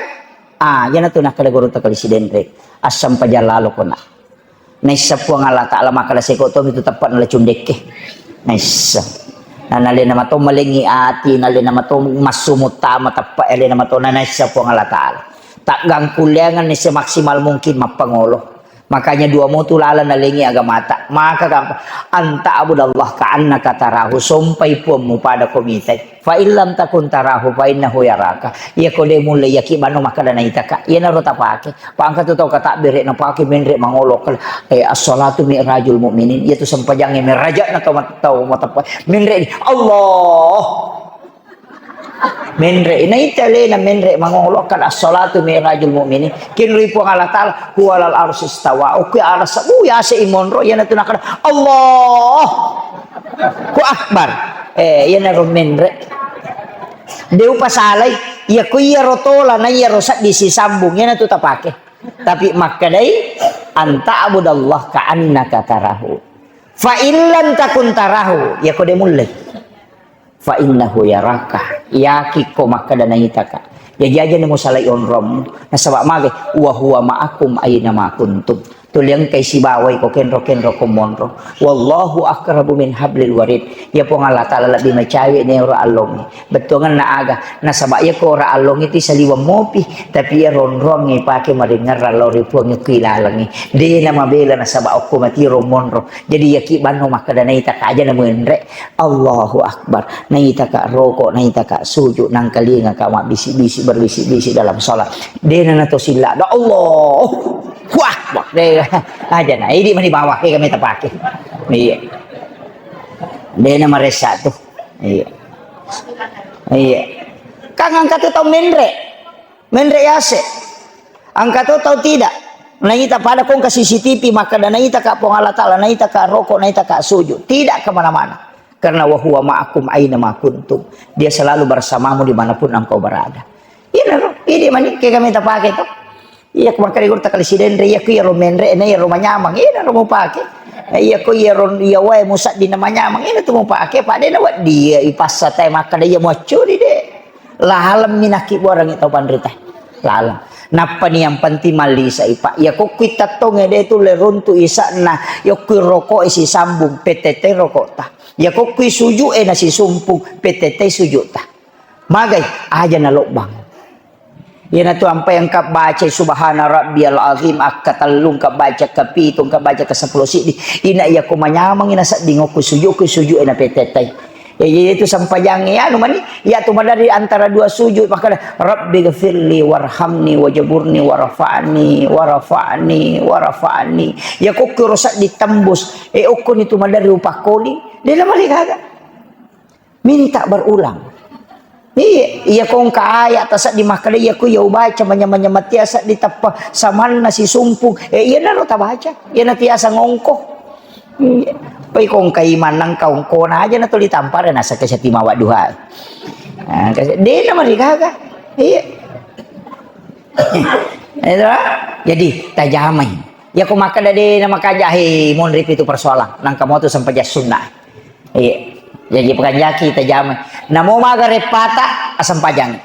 Ah, iyanatu nakkeda gurutta kali Sidenreng. Assempajang lalo kona. Naisseng Puang Allah Ta'ala makkeda seko tomi tu teppe'na le cundekke. Naisseng. Na nalena mato malengi ati, nalena mato massu muttama teppe' alena mato na naisseng Puang Allah Ta'ala. Taggangkulleangenni semaksimal mungkin mappangolo. Makanya dua motu laleng nalengi agamata. Maka gampa, anta abudallah ka annaka tarahu, sompai puammu pada ko mitai. Fa illam takun tarahu fa innahu yaraka. Iya ko de mulle, iya ki bano makkeda naitaka. Iyanaro tapake. Pa engka tu tau katabbere napake menre mangolo kal-, eh, as-salatu mi'rajul mu'minin. Iya tu sempajangnge merajana tau mat-, tau mateppe. Menre di Allah. Menre, naita alena menre mangolo, kan as-salatu mi'rajul mu'minin. Kinrui Puang Allah Ta'ala, huwa alal arsy istawa. Oke, arasa, bu, yase imonro, iyanatu nakkeda, Allah. Ku akbar. Eh, iyanaro menre. De' upasalai, iya ku iyaro tola, na iyaro seddi sisambung, iyanatu tapake. Tapi makkedai, anta abudallah ka annaka tarahu. Fa illam takun tarahu, iya ko de mulle. Fa innahu yaraka. Yaki ko makkeda naitaka. Jaji aja ni musalai onrommu. Nasaba magai, wa huwa ma'akum aina ma kuntum. Tuli engkai sibawai ko kenro-kenro ko monro. Wallahu aqrabu min hablil warid. Ya Puang Allah Ta'ala lebbi macawe ni ora allongnge. Bettuangenna aga. Nasaba iya ko ora allongnge ti saliweng mopi. Tapi iya ronrongnge pake maringerrang lao ri Puang kui lalengnge. De na mabela nasaba okko matiro monro. Jadi yaki banno makkeda naitaka aja na menre. Allahu Akbar. Naitaka roko, naitaka sujud, nangkalinga ka mabbisi-bisi, berbisi-bisi dalam salat. Dena na to silla. Da Allah. Wah, wah, de. Aja na idi mani bawah ke kami tapake. Iya. Dena maressa tu. Iya. Iya. Kang angkat tu tau menre. Menre yase. Angka to tau tidak. Naita pada kongka C C T V, makkeda naitaka Puang Allah Ta'ala, naitaka roko, naitaka sujud. Tidak kemana-mana. Karena wa huwa ma'akum aina ma kuntum. Dia selalu bersamamu dimanapun engkau berada. Iya, ro. Ini mani, kayak kami tapake to. Iya, maka di gurta kali Sidenreng, iya, ku iya ro menre, na iya ro manyamang. Iya, ro mupake. Iya, ku iya ro, iya wae musaddi na manyamang. Iya, tu mupake, pada na wad dia, ipassa tai makkeda iya muaccuri de. Laleng mi nakkibuarengngi tau panrita. Laleng. Nappani yang penting mallisai, Pak. Ya kokkui tattongnge de tulle runtu isa'na, yokkui roko'e sisambung, P T T rokokta. Ya kokkui suju'e nasisumpung, P T T suju'ta. Magai, aja nalobbang. Iyanatu ampai engka baca subhana rabbiyal azim, akka tellung, engka baca ke pitu, engka baca ke seppulo siddi. Ina iya ko manyamang ina sedding okku sujud, ku sujud ina P T T. Ya, ya, itu sempajangnge, ya, anu mani, ya, tu maderri antara dua sujud, makkeda, "Rabbi ghfirli warhamni wajaburni warfa'ni, warfa'ni, warfa'ni." Ya, kokkuro seddi tembus, eh, okkoni tu maderri upakkoli, de na mali gaga. Minta berulang. Iya, iya kongka ayat ta seddi makkeda, iya ku iya ubaca manya-manya matia seddi teppa samanna sisumpung, eh, iya naro tabaca, iya na tiasa ngongko. Iya. Poi kongka iman nangka ongkona aja na tuli tampare nasake setimawa duha. Nah, kasi-, de na marigaga. Iya. Itu, jadi tajamai. Ya ko makkeda de na makaja he monri pitu persoalan. Nangka motu sempajang sunna. Iya. Jadi pekanjaki tajamai. Namo maga repata asempajang.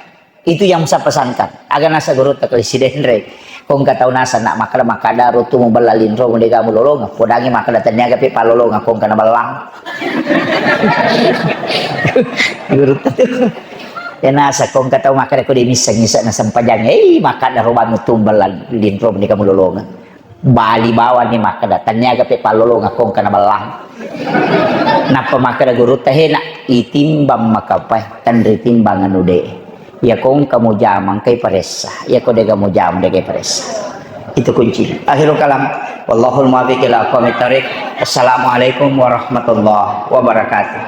Itu yang saya pesankan. Aga nasa gurutta kali Sidenreng. Ko engka tau nasa nak makkeda, makkeda ro tu mubella linro mu dega mulolonga. Podangi makkeda tenniaga pe pallolonga ko engka na bellang. Gurutta tu. Ya nasa ko engka tau makkeda ko de misseng isa na sempajang. Eh, makkeda ro banu tu mubella linro mu dega mulolonga. Bali bawang ni makkeda, tenniaga pe pallolonga ko engka na bellang. Nappa makkeda gurutta, "He, nak, itimbang makapai, tenri timbang anu de. Ya ko engka mujama, engkai paressa. Ya ko dega mujama, dega paressa." Itu kunci. Akhirul kalam. Wallahul muwaffiq ila aqwamit thariq. Assalamualaikum warahmatullahi wabarakatuh.